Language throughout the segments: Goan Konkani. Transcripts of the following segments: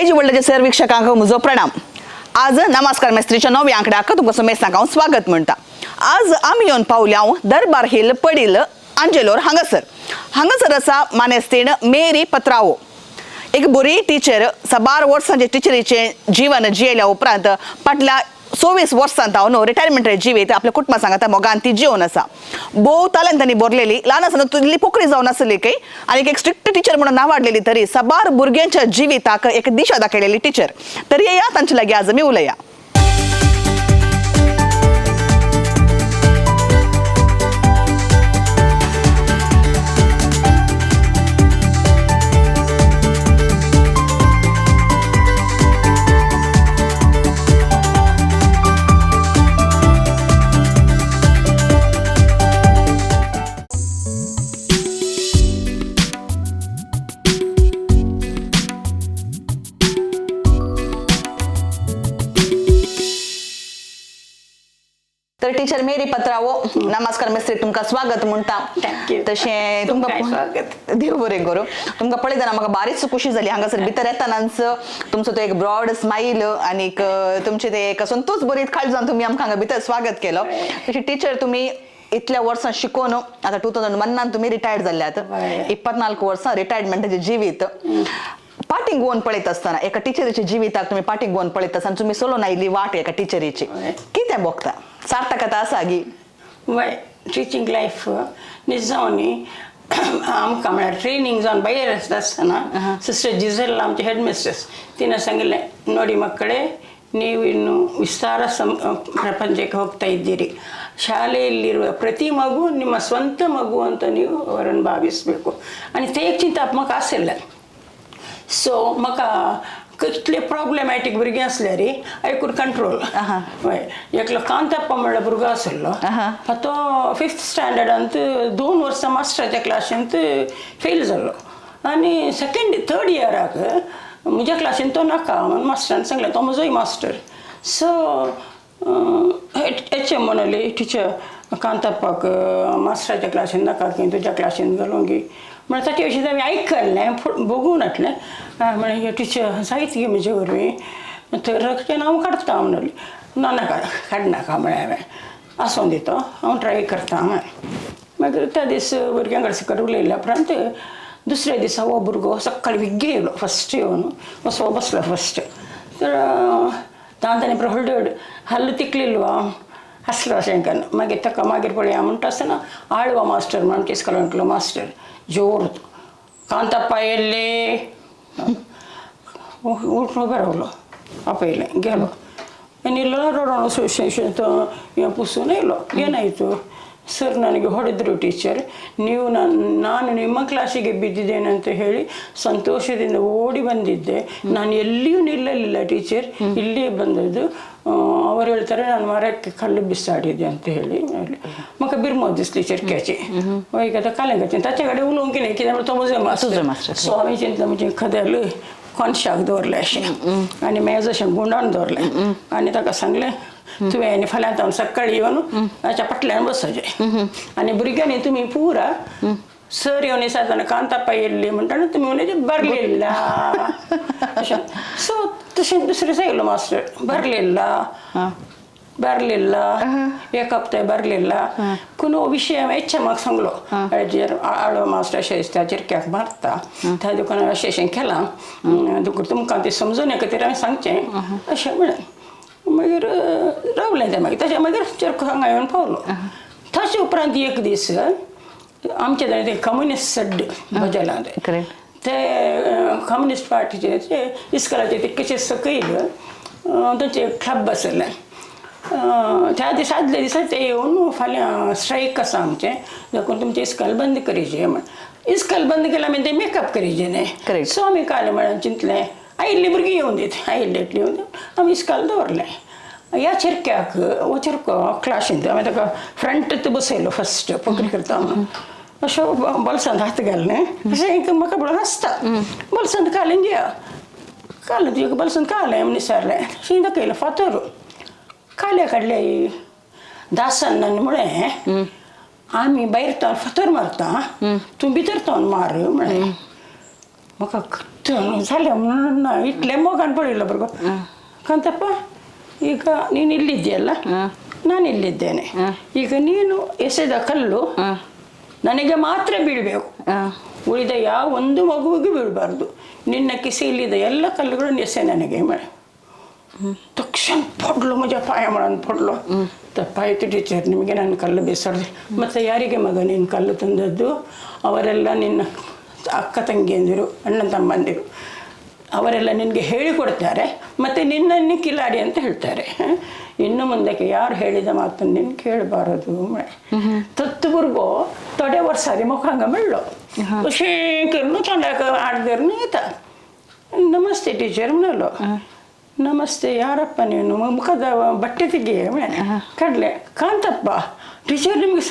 दायजी वर्ल्डाच्या सर वीक्षकांक म्हजो प्रणाम. आज नमस्कार मेस्त्रीच्या नव्या आंकड्याक तुमकां सुमेसांक हांव स्वागत म्हणटा. आज आमी येवन पावल्या हांव दरबार हिल पडील आंजेलोर हांगासर. हांगासर आसा मानेस्तीण मेरी पत्रावो, एक बरी टिचर. साबार वर्सांचे टिचरीचें जीवन जियेल्या उपरांत फाटल्या 24 वर्सांत हांव न्हू रिटायरमेंट जिवीत आपल्या कुटुंबा सांगाता मोगान ती जिवन आसा. भोव तालंतांनी भरलेली, ल्हान आसतना तितली पोकरी जावन आसली की आनी एक स्ट्रिक्ट टिचर म्हणून नावाडलेली तरी साबार भुरग्यांच्या जिविताक एक दिशा दाखयलेली टिचर. तरी येया तांचे लागीं आज आमी उलया. तर टीचर मेरी पत्रावो, नमस्कार मिस्त्री, तुमकां स्वागत म्हणटा. Thank you. तशें तुमकांय तुमकां स्वागत. देव बरें करूं. तुमकां पळयतना म्हाका बारीच खुशी जाली. हांगासर भितर येतनाच तुमचो तो एक ब्रॉड स्मायल आनीक तुमचें ते एक संतोष बरीत काळजान तुमी आमकां हांगा भितर स्वागत केलो. तशें टिचर, तुमी इतल्या वर्सां शिकोवन आतां 2001 तुमी रिटायर्ड जाल्यात. हय. 24 वर्सां रिटायरमेंटाचें जिवीत पाटींग गोवन पळयत आसतना, एका टिचरीच्या जिविताक तुमी पाटींग गोवन पळयत आसतना, तुमी सोलोन आयिल्ली वाट एका टिचरीची हय. कितें भोगता? सार्थकता आसा गी? वय, टिचींग लायफ निजावनी आमकां म्हळ्यार ट्रेनिंग जावन भायर आसता आसतना सिस्टर जिझल आमचे हेड मिस्ट्रेस तिणें सांगिल्लें, ನೋಡಿ ಮಕ್ಕಳೇ, ನೀವು ಇನ್ನು ವಿಸ್ತಾರ ಸಂ ಪ್ರಪಂಚಕ್ಕೆ ಹೋಗ್ತಾ ಇದ್ದೀರಿ. ಶಾಲೆಯಲ್ಲಿರುವ ಪ್ರತಿ ಮಗು ನಿಮ್ಮ ಸ್ವಂತ ಮಗು ಅಂತ ನೀವು ಅವರನ್ನು ಭಾವಿಸಬೇಕು. आनी ते एक चिंताप म्हाका आशिल्लें. सो म्हाका कितले प्रॉब्लेमॅटीक भुरगीं आसल्यार I could control. हय, एकलो कांताप्पा म्हणलो भुरगो आशिल्लो, तो फिफ्थ स्टँडर्डांत 2 वर्सां मास्टराच्या क्लासींत फेल जालो आनी सेकेंड थर्ड इयराक म्हज्या क्लासीन तो नाका म्हणून मास्टरान सांगलें. तो म्हजोय मास्टर. सो एच एम म्हणाली, टिचर, कांताप्पाक मास्टराच्या क्लासीन नाका की तुज्या क्लासीन घालूंक गी. म्हळ्यार ताचे विशीं हांवें आयकलें, बघून हाडलें. म्हळें, टिचर जायत गे म्हजे वरवीं तर तें हांव काडटा म्हणली. ना, नाका, काडनाका म्हळें हांवें, आसूं दी तो, हांव ट्राय करता म्हळें. मागीर त्या दीस भुरग्यां कडेन सकयल उलयल्या उपरांत दुसऱ्या दिसा हो भुरगो सकाळी विग्गे येयलो. फस्ट येवन असो बसलो फस्ट. तर तांणी हळदळ हल्ल तिकलिल्लो हसलो अशें करून. मागीर ताका मागीर पळया म्हणटा आसतना आळवा मास्टर म्हण आमच्या इस्कोलांतलो मास्टर जोर, कांताप्पा येयल्ले. उठून उबो रावलो, आपयलें, गेलो आनी येयलो रडोन असो तो हें पुसून येयलो. ಏನಾಯಿತು ಸರ್? ನನಗೆ ಹೊಡೆದರು ಟೀಚರ್ ನೀವು. ನಾನು ನಿಮ್ಮ ಕ್ಲಾಸಿಗೆ ಬಿದ್ದಿದ್ದೇನೆ ಅಂತ ಹೇಳಿ ಸಂತೋಷದಿಂದ ಓಡಿ ಬಂದಿದ್ದೆ. ನಾನು ಎಲ್ಲಿಯೂ ನಿಲ್ಲಲಿಲ್ಲ ಟೀಚರ್, ಇಲ್ಲಿಯೇ ಬಂದದ್ದು. ಅವರು ಹೇಳ್ತಾರೆ ನಾನು ಮರಕ್ಕೆ ಕಲ್ಲು ಬಿಸಾಡಿದೆ ಅಂತ ಹೇಳಿ. म्हाका बिरमो दिसली चिरक्याची. वय आतां कालेंकाची ताचे कडेन उलोवंक न्ही, कित्याक तो म्हजो तुजो मास्टर. मास्टर. सो हांवें चिंतलें म्हजें कदेल कोनशाक दवरलें अशें आनी मेज अशें गुंडान दवरलें आनी ताका सांगलें, तुवें आनी फाल्यां हांव सकाळीं येवन ताच्या फाटल्यान बसचें आनी भुरग्यांनी तुमी पुरा सर येवन दिसतना कांताप्पा येयल्ली म्हणटा तुमी म्हणचे बरलिल्ला अशें. सो तशें दुसरें दिसा येयलो मास्टर, बरलिल्ला ಬರಲಿಲ್ಲ, ಏಕಾಪ್ತೆ ಬರಲಿಲ್ಲ. कुनो विशय हांवें एच एमाक सांगलो, हाजेर आळो मास्टर अशें दिसता चिरक्याक मारता, त्या दुकानार अशें अशें केलां दुकर तुमकां तें समजून खातीर हांवें सांगचें अशें म्हणलें. मागीर रावलें तें. मागीर ताच्या मागीर चेरको हांगा येवन पावलो. ताचे उपरांत एक दीस आमचे ते कम्युनिस्ट सड्ड भजलां ते कम्युनिस्ट पार्टीचे ते इस्कोलाचे तितकेशे सकयल तांचें क्लब आसलें. त्या दिसा आदल्या दिसा ते येवन, फाल्यां स्ट्रायक आसा आमचें, देखून तुमचें इस्कोल बंद करीचे म्हण. इस्कोल बंद केल्यार मागीर ते मेकअप करीचे न्ही. सो आमी काल म्हळ्यार चिंतलें, आयिल्ली भुरगीं येवन दीत, आयिल्ले इतली येवन दीत. आमी इस्कोल दवरलें. ह्या चिरक्याक हो चिरको क्लासींत हांवें ताका फ्रंट बसयलो फस्ट, पोकरी करता म्हणून. अशें बोल्सांत हात घाललें अशें एक म्हाका पळोवन हांसता. बोल्सांत कालें घेया, कालें तुज्या बोल्सांत कालें म्हण विचारलें. अशें दाखयलें फातर काल्या काडले. दासान म्हळें, आमी भायर तो फातर मारता, तूं भितर तोन मार म्हळें. म्हाका जालें म्हणून ना इतलें मोगान पडिल्लो भुरगो. ಕಾಂತಪ್ಪ, ಈಗ ನೀನು ಇಲ್ಲಿದ್ದೀಯಲ್ಲ, ನಾನು ಇಲ್ಲಿದ್ದೇನೆ, ಈಗ ನೀನು ಎಸೆದ ಕಲ್ಲು ನನಗೆ ಮಾತ್ರ ಬೀಳಬೇಕು, ಉಳಿದ ಯಾವ ಒಂದು ಮಗುವಿಗೂ ಬೀಳಬಾರ್ದು. ನಿನ್ನ ಕಿಸೆಯಲ್ಲಿದ್ದ ಎಲ್ಲ ಕಲ್ಲುಗಳನ್ನು ಎಸೆ ನನಗೆ. ತಕ್ಷಣ ಪಡ್ಲು ಮಜಾ ಪಾಯ ಮಾಡೋಣ ಪಡ್ಲು. ತಪ್ಪಾಯಿತು ಟೀಚರ್, ನಿಮಗೆ ನಾನು ಕಲ್ಲು ಬೇಸರ್ದೆ. ಮತ್ತು ಯಾರಿಗೆ ಮಗ ನೀನು ಕಲ್ಲು ತಂದದ್ದು? ಅವರೆಲ್ಲ ನಿನ್ನ ಅಕ್ಕ ತಂಗಿಯಂದಿರು, ಅಣ್ಣ ತಮ್ಮಂದಿರು, ಅವರೆಲ್ಲ ನಿನಗೆ ಹೇಳಿಕೊಡ್ತಾರೆ, ಮತ್ತು ನಿನ್ನನ್ನು ಕಿಲಾಡಿ ಅಂತ ಹೇಳ್ತಾರೆ. ಇನ್ನು ಮುಂದಕ್ಕೆ ಯಾರು ಹೇಳಿದ ಮಾತನ್ನು ನೀನು ಕೇಳಬಾರದು. ತತ್ತುಬುರ್ಗೋ ತೊಡೆ ವರ್ಷ ಮುಖಾಂಗ ಮೆಳ್ಳು ಶೇಕರ್ನು ತಂಡಕ ಆಡ್ದಿರ್ನು ಈತ. ನಮಸ್ತೆ ಟೀಚರ್ ಮನಲ್ಲು. ನಮಸ್ತೆ, ಯಾರಪ್ಪ ನೀನು? ಮುಖದ ಬಟ್ಟೆ ತೆಗಿಯೇ ಕಡಲೆ. ಕಾಂತಪ್ಪ ಟೀಚರ್, ನಿಮಗೆ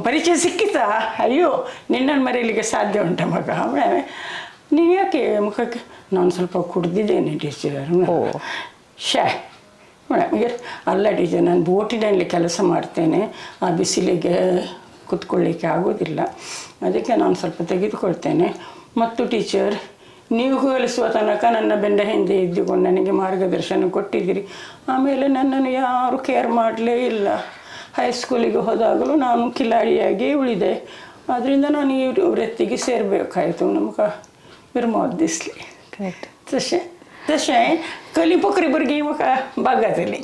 ಪರಿಚಯ ಸಿಕ್ಕಿತಾ? ಅಯ್ಯೋ, ನಿನ್ನನ್ನು ಮರೆಯಲಿಕ್ಕೆ ಸಾಧ್ಯ ಉಂಟ ಮಗ? ನೀನು ಯಾಕೆ ಮುಖಕ್ಕೆ? ನಾನು ಸ್ವಲ್ಪ ಕುಡ್ದಿದ್ದೇನೆ ಟೀಚರ್. ಶ್ಯಾ ಮೇಡಮ್. ಅಲ್ಲ ಟೀಚರ್, ನಾನು ಬೋಟಿನಲ್ಲಿ ಕೆಲಸ ಮಾಡ್ತೇನೆ, ಆ ಬಿಸಿಲಿಗೆ ಕುತ್ಕೊಳ್ಳಿಕ್ಕೆ ಆಗೋದಿಲ್ಲ, ಅದಕ್ಕೆ ನಾನು ಸ್ವಲ್ಪ ತೆಗೆದುಕೊಳ್ತೇನೆ. ಮತ್ತು ಟೀಚರ್, ನೀವು ಕಲಿಸುವ ತನಕ ನನ್ನ ಬೆಂಡ ಹಿಂದೆ ಇದ್ದುಕೊಂಡು ನನಗೆ ಮಾರ್ಗದರ್ಶನ ಕೊಟ್ಟಿದ್ದೀರಿ, ಆಮೇಲೆ ನನ್ನನ್ನು ಯಾರೂ ಕೇರ್ ಮಾಡಲೇ ಇಲ್ಲ. ಹೈಸ್ಕೂಲಿಗೆ ಹೋದಾಗಲೂ ನಾನು ಕಿಲಾಡಿಯಾಗಿ ಉಳಿದೆ, ಆದ್ದರಿಂದ ನಾನು ಈ ವೃತ್ತಿಗೆ ಸೇರಬೇಕಾಯಿತು. ನಮ್ಗೆ विरमोद दिसली. करेक्ट. तशें तशें कली पोकरी भुरगीं म्हाका बाग जातली.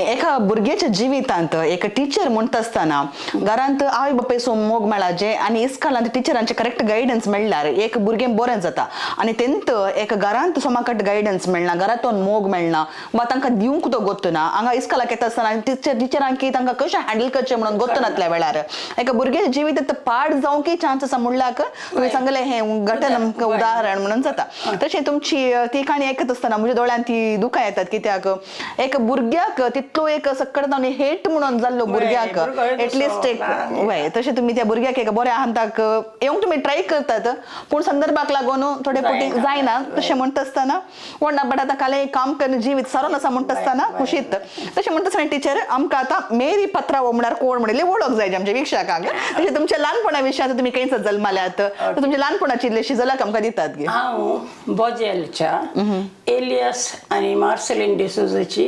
एका भुरग्याच्या जिवितांत एक टिचर म्हणटा आसतना घरांत आवय बापायचो मोग मेळाचे आनी इस्कॉलांत टिचरांचे करेक्ट गायडन्स मेळ्ळ्यार एक भुरगें बरें जाता. आनी तेंत एक घरांत सोमाकट गायडन्स मेळना, घरांतून मोग मेळना वा तांकां दिवंक तो गोत्त ना. हांगा इस्कॉलाक येता आसतना टिचरांक तांकां कशें हँडल करचें म्हणून गोत्त नातल्या वेळार एका भुरग्याच्या जिवितांत पाड जावंकय चान्स आसा म्हणल्याक तुवें सांगलें हें घटन आमकां उदाहरण म्हणून जाता. तशें तुमची ती काणी आयकत आसतना म्हज्या डोळ्यांत ती दुकां येतात, कित्याक एक भुरग्याक तितलो एक सक्कड जावन हेट म्हणून जाल्लो भुरग्याक एटलिस्ट एक वय तशें तुमी त्या भुरग्याक एक बऱ्या हंताक येवंक तुमी ट्राय करतात, पूण संदर्भाक लागून थोडे फावटी जायना. तशें म्हणटा आसतना व्हडना, बट आतां कालें काम करून जिवीत सरोन आसा म्हणटा आसतना खुशीत. तशें म्हणटा आसतना टिचर, आमकां आतां मेरी पत्रावो म्हळ्यार कोण म्हणिल्ली वळख जाय आमच्या वीक्षकांक. तशें तुमच्या ल्हानपणा विशयांत तुमी खंयच जल्माल्यात, तुमच्या ल्हानपणाची इल्लीशी झलक आमकां दितात गे. हांव बोजेलच्या एलियस आनी मार्सेलीन डिसोजाची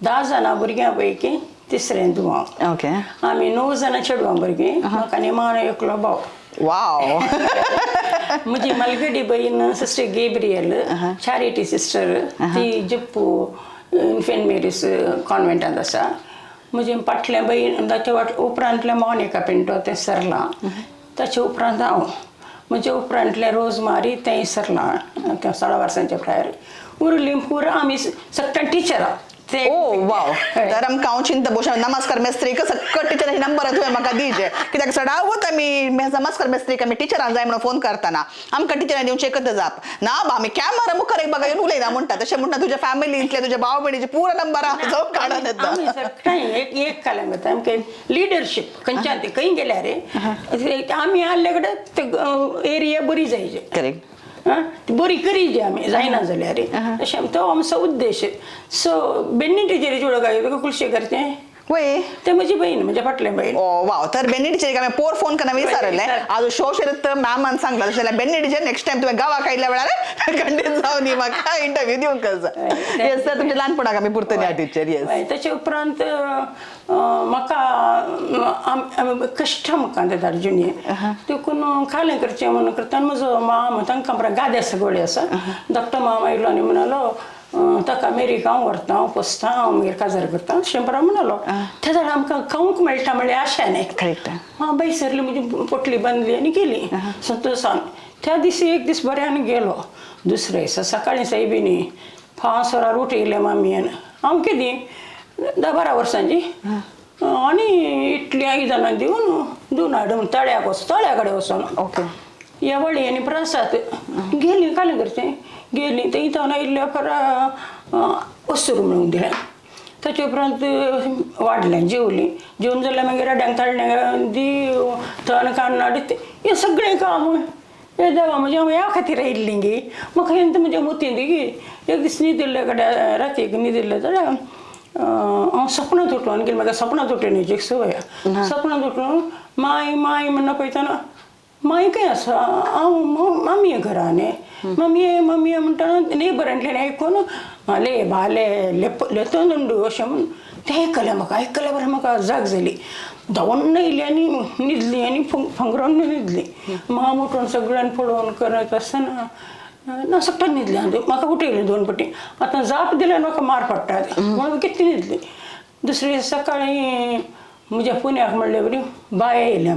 10 जाणां भुरग्यां पैकी तिसरें धूव हांव. ओके. आमी 9 जाणां चेडवां भुरगीं, म्हाका आनी माण एकलो भाव. वाव. म्हजी मलगडी बहीण सिस्टर गेब्रियल, चॅरिटी सिस्टर, ती जप्पू इन्फेंट मेरीस कॉन्वेंटांत आसा. म्हजें फाटलें बहीण ताचे उपरांतलें मोनिका पिंटो तें सरलां, ताचे उपरांत हांव. म्हजे उपरांतलें रोज मारी तेंय सरलां, तें 16 वर्सांच्या प्रायर. उरलीं पुरा आमी सगळ्या टिचरां. ओ वाव. तर आमकां हांव चिंता भोवशा नमस्कार मेस्त्रीक सक्कट टिचरांचे नंबर तुवें म्हाका दिजे, कित्याक सदांच आमी नमस्कार मेस्त्रीक आमी टिचरां जाय म्हणून फोन करतना आमकां टिचरां दिवचे एकच जाप ना बा, आमी कॅमेरा मुखार एक बघा येवन उलयना म्हणटा. तशें म्हणटा तुज्या फॅमिलींतले तुज्या भाव भयणीचे पुरा नंबर जो काडून येता. आमी सगळ्यां एक एक काल्यान जाता आमकां लिडरशीप खंयच्यान ती खंय गेल्यार रे आमी आहले कडेन एरिया बरी जायची. करेक्ट. ती बरी करीची आमी जायना जाल्यार अशें तो आमचो उद्देश. सो बेन्नी टिचरीची वळख तुका कुलशे करचें वय ते म्हजी बहीण, म्हज्या फाटलें बहीण. ओ वाव. तर बेन्नी टिचरीक हांवें पोर फोन करना विचारलें, आज शो शेरत मॅमान सांगला. तशें जाल्यार बेन्नी टिचर नेक्स्ट टायम तुवें गांवाक आयिल्ल्या वेळार खंडीत जावन म्हाका इंटरव्यू दिवंक जाय. येस सर, तुमच्या ल्हानपणाक आमी पुरतली या टिचर. येस. ताचे उपरांत म्हाका कश्ट म्हाका येता ज्युनियर देखून कालें करचें म्हणून करता म्हजो मामा तांकां बरो गादे सगळे आसा. धाकटो मामा आयलो आनी म्हणालो ताका अमेरिका हांव व्हरता, हांव पोसता, हांव मागीर काजार करता अशें बरो म्हणालो. त्या जाल्यार आमकां खावंक मेळटा म्हळ्यार आशा न्ही. करेक्ट. हांव बाय सरली, म्हजी पोटली बांदली आनी गेली संतोशान. त्या दिसा एक दीस बऱ्यान गेलो. दुसऱ्या दिसा सकाळीं सायबिनी 5 वरां उठयलें मामयेन. हांव कितें 10-12 वर्सांची आनी इतलीं आयदनां दिवन दिवन हाड तळ्याक वच, तळ्या कडेन वचोन. ओके. येवळी आनी प्रसाद गेली कालें करचें गेली थंय थंय आयिल्ल्या परा वस्तूर म्हणून दिलें. ताचे उपरांत वाडलें जेवलीं, जेवन जाल्यार मागीर रड्यांक ताळणें दी तण काडून हाड हें सगळें काम. हे देवा म्हज्या हांव ह्या खातीर आयिल्लीं गे म्हाका हें म्हज्या मतींत गे. एक दीस न्हिदिल्ले कडेन रातीक न्हिदिल्ले जाल्यार हांव सपनांत उठलो आनी म्हाका सपनांत उठून एक संवय. सपनांत उठून माय माय म्हणून पळयतना मागीर खंय आसा हांव मामये घरा न्ही, मम्मीये मम्मीये म्हणटा नेबरांतल्यान आयकून ले भाले लेतोंदुंडू अशें म्हूण तें आयकलें. म्हाका आयकलें बरें, म्हाका जाग जाली, धांवून येयली आनी न्हिदली आनी फांगरून न्हिदली. माम उठून सगळ्यान पळोवन करत आसतना ना सगळ्यान न्हिदलें. म्हाका उठयलें 2 पटी, आतां जाप दिल्यार म्हाका मार पडटा म्हणून कितें न्हिदली. दुसरे सकाळीं म्हज्या पुण्याक म्हणले बरी बाय येयलें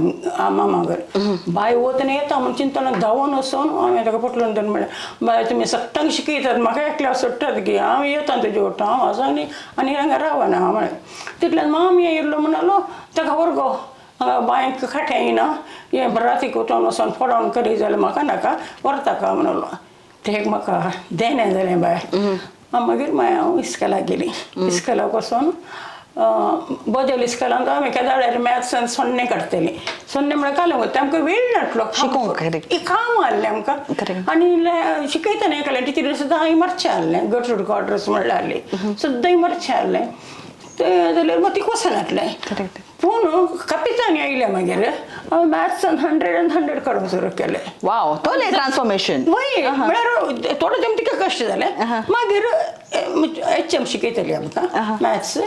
मामागर. बाय वतना येता म्हूण चिंतना धांवून वचून हांवें ताका पोटलून धरून म्हणलें, बाय तुमी सट्टांक शिकयतात, म्हाका एकल्याक सोडटात की हांव येता तुजे वटा, हांव आसा आनी आनी हांगा रावना हांव म्हळें. तितल्यान मामी येयल्लो म्हणलो ताका व्हर गो हांगा बांयक खाट्यां येना, हें रातीक उठोन वचोन पडोन करी जाल्यार म्हाका नाका, व्हरता का म्हणलो. तें म्हाका देणें जालें बाय. मागीर मागीर हांव इस्कोलाक गेली. इस्कोलाक वचोन बदल इस्कोलांत आमी केदाळार मॅथ्सान 0 काडटलीं. 0 म्हळ्यार काल वता आमकां वेळ नासलो शिकोंक, काम आहलें आमकां. आनी शिकयतना एकल्या टिचरी सुद्दां हांवें मारचें आहलें, गटरूड क्वार्टर्स म्हणल्यार आहली सुद्दां मारचें आहलें. तें जाल्यार मागीर तिका वचनासलें. पूण कपितान आयलें मागीर हांवें मॅथ्सान 100 आनी 100 काडूंक सुरू केलें. वाव, तोलें ट्रान्सफॉर्मेशन. वय म्हळ्यार थोडो तेम तिका कश्ट जालें. मागीर एच एम शिकयतली आमकां मॅथ्स,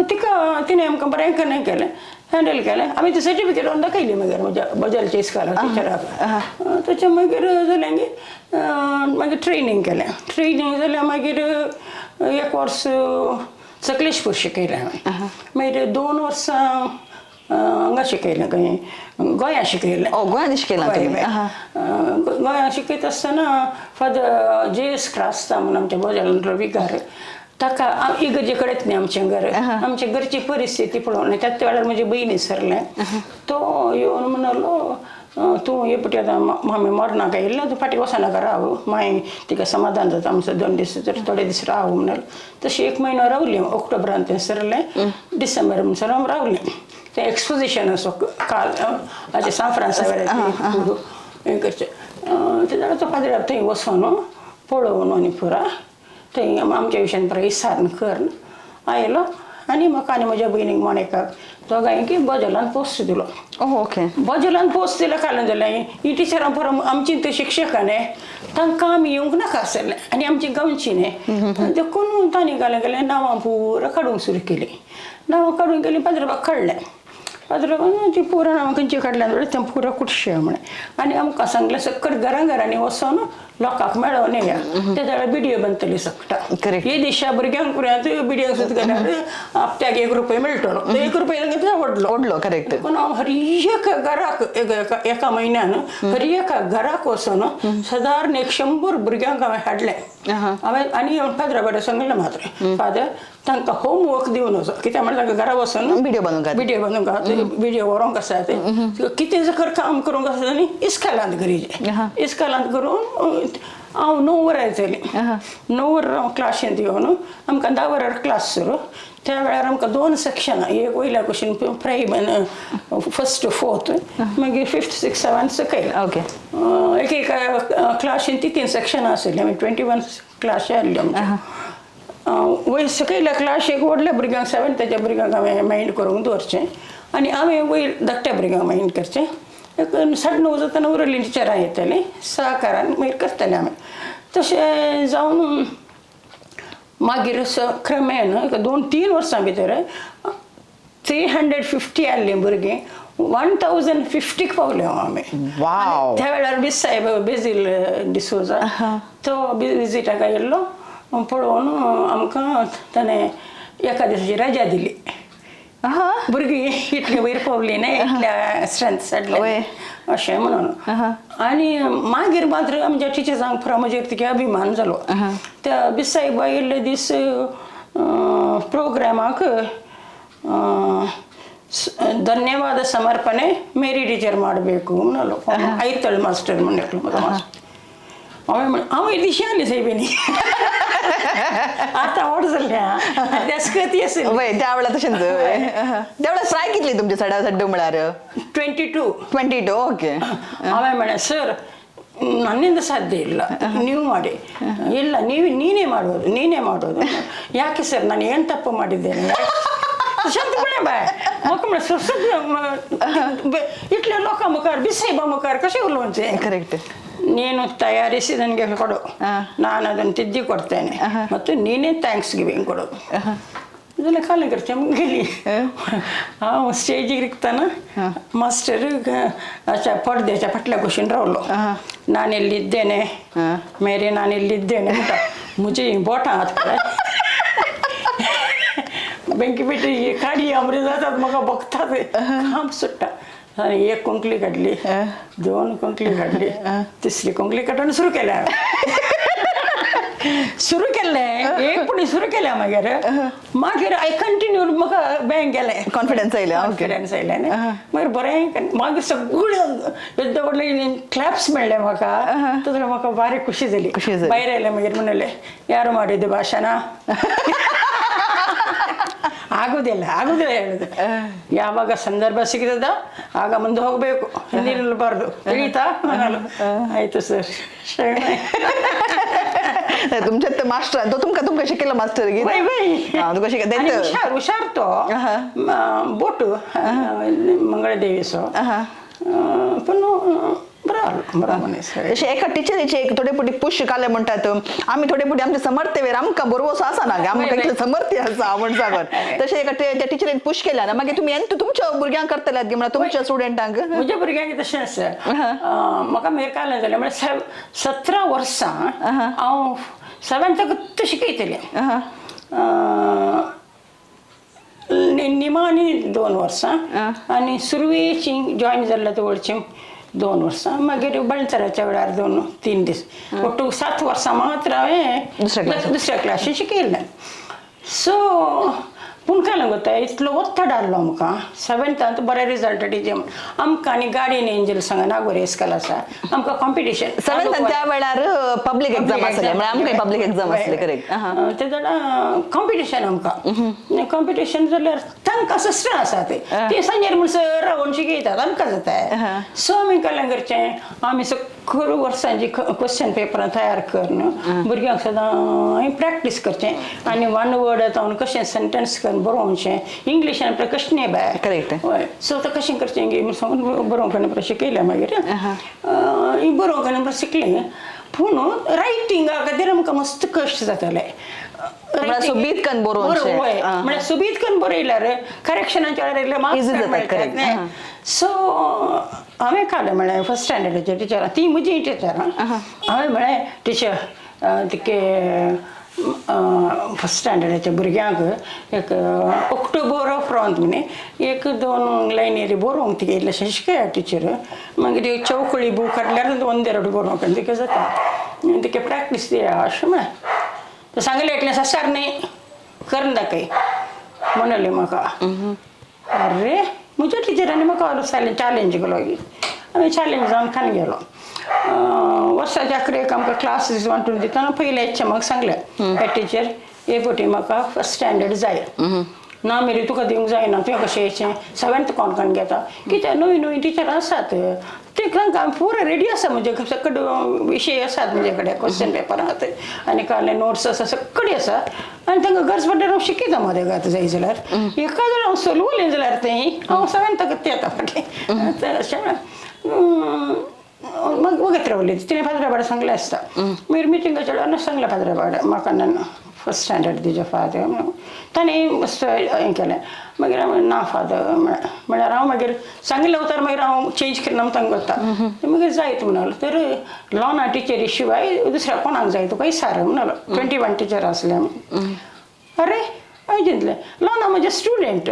तिका तिणें आमकां बरें करून केलें, हँडल केलें. आमी ती सर्टिफिकेट व्हरून दाखयली मागीर म्हज्या बजालच्या इस्कोलाक टिचराक. ताच्या मागीर जालें की मागीर ट्रेनींग केलें. ट्रेनींग जाल्यार मागीर 1 वर्स सकलेशपूर शिकयलें हांवें. मागीर 2 वर्सां हांगा शिकयलें, खंय गोंया शिकयलें. गोंयांत शिकयलां तुमी? गोंया शिकयता आसतना फादर जे एस क्रास्ता म्हूण आमच्या बजालांतलो विगार, ताका इगर्जे कडेच न्ही आमचें घर, आमच्या घरची परिस्थिती पळोवन त्याच वेळार म्हजे भयणी सरलें, तो येवन म्हणलो तूं हे पटी आतां मामी मरणाक आयिल्लें, तूं फाटीं वचनाका राव, मागीर तिका समाधान जाता आमचो 2 दीस तर थोडे दीस राव म्हणलो. तशें 1 म्हयनो रावलें, ऑक्टोबरान तें सरलें, डिसेंबर म्हणसर हांव रावलें. तें एक्सपोजिशन असो काल हाचें सान फ्रांसा हें करचें तें जाल्यार तो पाद्र्याक थंय वचोन पळोवन आनी पुरा थंय आमच्या विशयान पुरा विचारून करून आयलो आनी म्हाका आनी म्हज्या भयणीक मोनिकाक दोगांयकी बजलान पोस्ट दिलो. ओके. बजलान पोस्ट दिलो काडून जालें ही टिचरां पुरो आमची ती शिक्षकां न्ही, तांकां आमी येवंक नाका आसलें आनी आमची गांवची न्ही, देखून तांणी घालें गेलें नांवां पुरा काडूंक सुरू केली. नांवां काडूंक गेलीं, पाद्रबाक काडलें. पाद्रबान ती पुरा नांवां खंयची काडल्या जाल्यार तें पुरा कुटशें म्हळें आनी आमकां सांगलें सक्कड घरां घरांनी वचोन लोकांक मेळोवन येया, ते जाल्यार बिडयो बांदतली सगटा. हे दिशा भुरग्यांक पुराय बिडयो सुद्दां गेल्यार हप्त्याक 1 रुपया मेळटलो, तो 1 रुपया तांकां व्हडलो व्हडलो. करेक्ट. पूण हांव हर एका घराक एका म्हयन्यान हर एका घराक वचोन सादारण 100 भुरग्यांक हांवें हाडलें. हांवें आनी फादरा बरें सांगलें मात्र, फादर तांकां होमवर्क दिवन वचो, कित्याक म्हळ्यार तांकां घरा वचोन बिडयो बांदूंक, बिडयो बांदूंक, बिडयो व्हरोंक आसा, ते कितें कर काम करूंक आसा आनी इस्कोलांत करीचें. इस्कोलांत करून हांव 9 वरां येतलीं, 9 वरां हांव क्लासींत येवन आमकां 10 वरार क्लास सुरू. त्या वेळार आमकां 2 सेक्शनां, एक वयल्या कुशीन प्रायम 1st 4th, मागीर 5th 6th 7th सकयल. एक एक क्लासीन 3 सेक्शनां आशिल्लीं, आमी 21 क्लासी आसल्यो आमच्यो. वयर सकयल्या क्लासीक व्हडल्या भुरग्यांक 7थाच्या भुरग्यांक हांवें मायंड करूंक दवरचें आनी हांवें वयर धाकट्या भुरग्यांक मायंड करचें. एक 9:30 जातना उरल्लीं टिचरां येतालीं, सहकारान मागीर करतालीं आमी. तशें जावन मागीर क्रमेण एक 2-3 वर्सां भितर 350 आहलीं भुरगीं, 1050 पावले आमी. वाव. त्या वेळार बीस साहेब बेजील डिसोजा तो विजिटाक आयिल्लो, पळोवन आमकां ताणें एका दिसाची रजा दिली. भुरगीं इतली वयर पावली न्ही, इतल्या स्ट्रेंथ साडले अशें म्हणून. आनी मागीर मात्र आमच्या टिचर्सांक पुरो म्हजेर तिका अभिमान जालो. त्या बीस साहेब आयिल्ले दीस प्रोग्रामाक ಧನ್ಯವಾದ ಸಮರ್ಪಣೆ ಮೇರಿ ಟೀಚರ್ ಮಾಡಬೇಕು म्हणलो, ಐತಳ್ ಮಾಸ್ಟರ್ म्हणलो म्हजो मास्टर. हांवें हांव दिशी आसली सायबिणी, आतां व्हड जाल्या तेच आसली. त्या वेळार तशेंच. त्या वेळार फ्राय कितली तुमचे साडा सड्डू म्हळ्यार? 22. 22, ಓಕೆ. ಹಾಂ ಮೇಡಮ್, ಸರ್ ನನ್ನಿಂದ ಸಾಧ್ಯ ಇಲ್ಲ, ನೀವು ಮಾಡಿ. ಇಲ್ಲ, ನೀವು ನೀನೇ ಮಾಡೋದು, ನೀನೇ ಮಾಡೋದು. ಯಾಕೆ ಸರ್, ನಾನು ಏನು ತಪ್ಪು ಮಾಡಿದ್ದೇನೆ? शांत म्हणलें बाय म्हाका म्हणलें सोसूक इतल्या लोकां मुखार बिसायबा मुखार कशें उलोवचें. ಕರೆಕ್ಟ್. ನೀನು ತಯಾರಿಸಿ ನನಗೆ ಕೊಡು, ನಾನು ಅದನ್ನು ತಿದ್ದಿ ಕೊಡ್ತೇನೆ ಮತ್ತು ನೀನೇ thanks giving ಕೊಡು. ಇದೆಲ್ಲ ಕಾಲಕ್ಕೆ ಮುಗಿಲಿ. ಆ ಸ್ಟೇಜಿಗೆ ಇರ್ತಾನ ಮಾಸ್ಟರ್ ಪಡ್ದೆ ಪಟ್ಲ ಖುಷಿನ್ ರಾವಲು, ನಾನು ಎಲ್ಲಿದ್ದೇನೆ ಮೇರೆ, ನಾನು ಎಲ್ಲಿದ್ದೇನೆ ಅಂತ ಮುಜೆ ಬೋಟ ಹಾಕ್ತಾರೆ. ಬೆಂಕಿ ಬಿಟ್ಟು ಈ ಕಾಡಿ ಅಮೃತ ಮಗ ಬಗ್ತದೆ ಕಾಂಪ್ ಸುಟ್ಟ. ನಾನು एक कुंकली काढली, दोन कुंकली काढली, तिसरी कुंकली काडून सुरू केल्या, सुरू केलें एक पुणी सुरू केल्या. मागीर मागीर I continue, म्हाका बँक गेलें. ಕಾನ್ಫಿಡೆನ್ಸ್ ಇಲ್ಲ, ಓಕೆ. कॉन्फिडन्स आयलें न्ही. मागीर बरें, मागीर सगळ्यो येद्दो व्हडले क्लॅप्स मेळ्ळे म्हाका. तसो म्हाका भारी खुशी जाली. ಖುಷಿ जाली. भायर आयलें मागीर म्हणलें, ಯಾರು ಮಾಡಿದ್ದು ಭಾಷಣ? ಆಗುದಿಲ್ಲ, ಆಗುದಿಲ್ಲ ಹೇಳುದು. ಯಾವಾಗ ಸಂದರ್ಭ ಸಿಗ್ತದ ಆಗ ಮುಂದೆ ಹೋಗಬೇಕು, ಹಿಂದೆ ನಿಲ್ಲಬಾರ್ದು, ತಿಳಿತಾ? ಆಯ್ತು ಸರ್, ಶರಣ. तुमच्यात ते मास्टर तो तुमकां तुमकां शिकयलो मास्टर गी? Bye bye. तुका शिकय. आणि हुशार हुशार तो बोट मंगळदेवीचो पण बरो बरो मनीस. तशें एका टिचरीचे एक थोडे पुटी पुश काले म्हणटात आमी, थोडे पुटी आमचे समर्थ्य वेर आमकां बरोवसो आसा ना गे, आमकां इतलें समर्थ्य आसा म्हण सांगून तशें एका त्या टिचरीन पुश केल्या ना, मागीर तुमी एंत तुमच्या भुरग्यांक करतल्यात गे म्हणल्यार तुमच्या स्टुडंटांक? म्हज्या भुरग्यांक तशें आसा. म्हाका मागीर काल जालें म्हळ्यार 17 वर्सां हांव सेवन्थाकूच शिकयतलें. निमाणी 2 वर्सां आनी सुरवेची जॉयन जाल्ल्या तवळची 2 वर्सां, मागीर बळंतराच्या वेळार 2-3 दीस, ಒಟ್ಟು 7 वर्सां मात्र हांवें दुसऱ्या क्लासीन. दुसऱ्या क्लासीन शिकयल्लें. सो पूण काय गोता इतलो ಒತ್ತಡ आसलो आमकां. सेवन्थांत बरे रिजल्ट टिचर आमकां आनी गार्डियन एंजल्स हांगा नागोर इस्कॉल आसा, आमकां कॉम्पिटिशन. सेवन्थान त्या वेळार पब्लीक एक्झाम आसले, म्हळ्यार आमकां पब्लीक एक्झाम आसली, करेक्ट. ते जाणा कॉम्पिटिशन, आमकां कॉम्पिटिशन जाल्यार तांकां सिस्टर आसा, ते ते सांजेर म्हणसर रावन शिकयतात, आमकां जाता. सो आमी काय करचें, आमी सगळं वर्सांची क्वेश्चन पेपरां तयार करून भुरग्यांक सदां प्रॅक्टीस करचें आनी वन वर्ड जावन कशें सेंटेन्स करून बरोवचें इंग्लिशान कशें बाय. हय, सो आतां कशें करचें गे म्हूण सांगून बरोवंक आनी शिकयलें. मागीर बरोवंक आनी शिकलें, पूण रायटिंगा खातीर आमकां मस्त कश्ट जाताले. म्हळ्यार सोबीत कन्न बरोवचें. हय, म्हळ्यार सोबीत कन्न बरयल्यार करेक्शनाच्या वेळार इल्लें मार्क्स Easy जातात, correct. सो हांवें काडलें म्हळ्यार फर्स्ट स्टँडर्डाच्या टिचरां, ती म्हजी टिचरां, हांवें म्हळें टिचर तिके फर्स्ट स्टँडर्डाच्या भुरग्यांक एक ऑक्टोबर उपरांत म्हणे एक दोन लायनी बरोवंक तिगे इल्लेशें शिकया टिचर. मागीर एक चौकळी बूक काडल्यार ಒಂದೆರಡು बरोवंक तिका जाता, तिका प्रॅक्टीस दिया अशें म्हळें. तर सांगलें एकलें ससार न्ही करून दाखय म्हणलें म्हाका. अरे म्हज्या टिचरांनी म्हाका चॅलेंज केलो की हांवें चॅलेंज जावन खान गेलो. वर्साच्या अकरेक आमकां क्लासीस वांटून दितना पयले एच एमाक सांगलें, हे टिचर हे फावटी म्हाका फर्स्ट स्टँडर्ड जाय ना मेरे तुका दिवंक जायना, तुवें कशें येचें सेवन्थ कोण कोण घेता कित्याक, नवी नवी टिचरां आसात ते तांकां पुरो रेडी आसा, म्हजे सगळे विशय आसात म्हजे कडेन, क्वेश्चन पेपर आहात आनी काडले नोट्स आसा सगळे आसा आनी तांकां गरज पडल्यार हांव शिकयता मदें आतां जाय जाल्यार एका जाल्यार हांव सोलवलें जाल्यार तें हांव सेवन्थाकच येता फाटीं अशें मग वगत रावली. तिणें फादरा सांगलें आसता. मागीर मिटिंगाच्या वेळार सांगलें फादरा म्हाका ना फर्स्ट स्टँडर्ड दिवचें फादर म्हणून. ताणें मस्त हें केलें. मागीर हांवें ना फादर म्हळ्यार, म्हळ्यार हांव मागीर सांगिल्लें उतर मागीर हांव चेंज करना म्हूण तांकां वता मागीर जायत म्हणालो तर लोना टिचरी शिवाय दुसऱ्या कोणाक जाय तुका विचार म्हणालो. 21 टिचर आसले आमी. अरे हांवें चिंतलें लोना म्हजें स्टुडंट,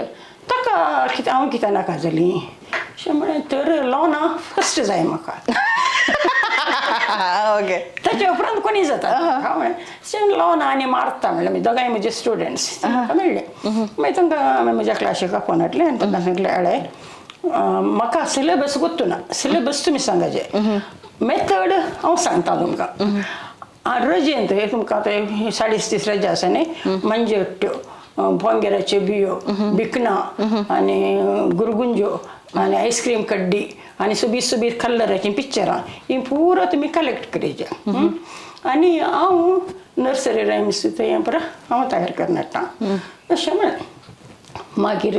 ताका कितें हांव कित्याक नाका जाली अशें म्हळें. तर लोना फर्स्ट जाय म्हाका. ताच्या उपरांत कोणी जाता हांव म्हळें लोना आनी मारता म्हणलें मागीर दोगांय म्हजे स्टुडंट्स तांकां मेळ्ळें. मागीर तांकां हांवें म्हज्या क्लासीक आपोवन हाडलें आनी तांकां सांगलें, अळे म्हाका सिलेबस गोत्तू ना, सिलेबस तुमी सांगाचे, मेथड हांव सांगता तुमकां. रजेंत हे तुमकां आतां 30.5 रजा आसा न्ही, मंजट्यो, बोंगेराच्यो बियो, भिकणां आनी गुरगुंज्यो आनी आयस्क्रीम कड्डी आनी सोबीत सोबीत कलराचीं पिक्चरां ही पुरो तुमी कलेक्ट करचे आनी हांव नर्सरी रायम्स ते पुरो हांव तयार करून हाडटा अशें म्हळें. मागीर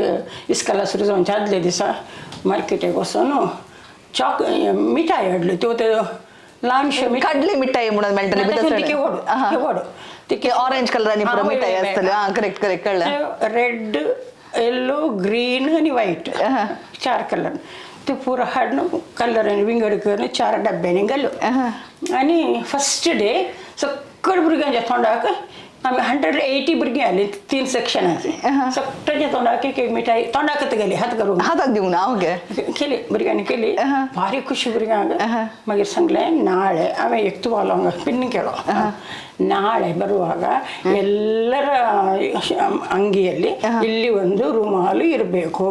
इस्कोला सुरू जावच्या आदल्या दिसा मार्केटाक वचोन चॉक मिठाय हाडल्यो त्यो त्यो ल्हानश्यो मिठाय. कडले मिठाई म्हणून मेळटले बी तसले. केवड केवड. ते ऑरेंज कलर आणि पुरा मिठाई असतले. हा, करेक्ट करेक्ट, कळलं. रेड, येल्लो, ग्रीन आणि व्हाईट, चार कलर. ते पुरा हाडून कलर आनी विंगड करून चार डब्यांनी घालो. आनी फर्स्ट डे सगळ्या भुरग्यांच्या तोंडाक, आमी 180 भुरगीं आली तीन सेक्शनाचे, सगळ्यांच्या तोंडाक एक एक मिठाई तोंडाकच गेली, हात करून. हाताक दिवना, ओके. केली भुरग्यांनी, केली भारी खुशी भुरग्यांक. मागीर सांगलें, ನಾಳೆ हांवें एक तुवालो हांगा पिन्न केलो, ನಾಳೆ ಬರುವಾಗ ಎಲ್ಲರ ಅಂಗಿಯಲ್ಲಿ ಇಲ್ಲಿ ಒಂದು ರುಮಾಲು ಇರಬೇಕು.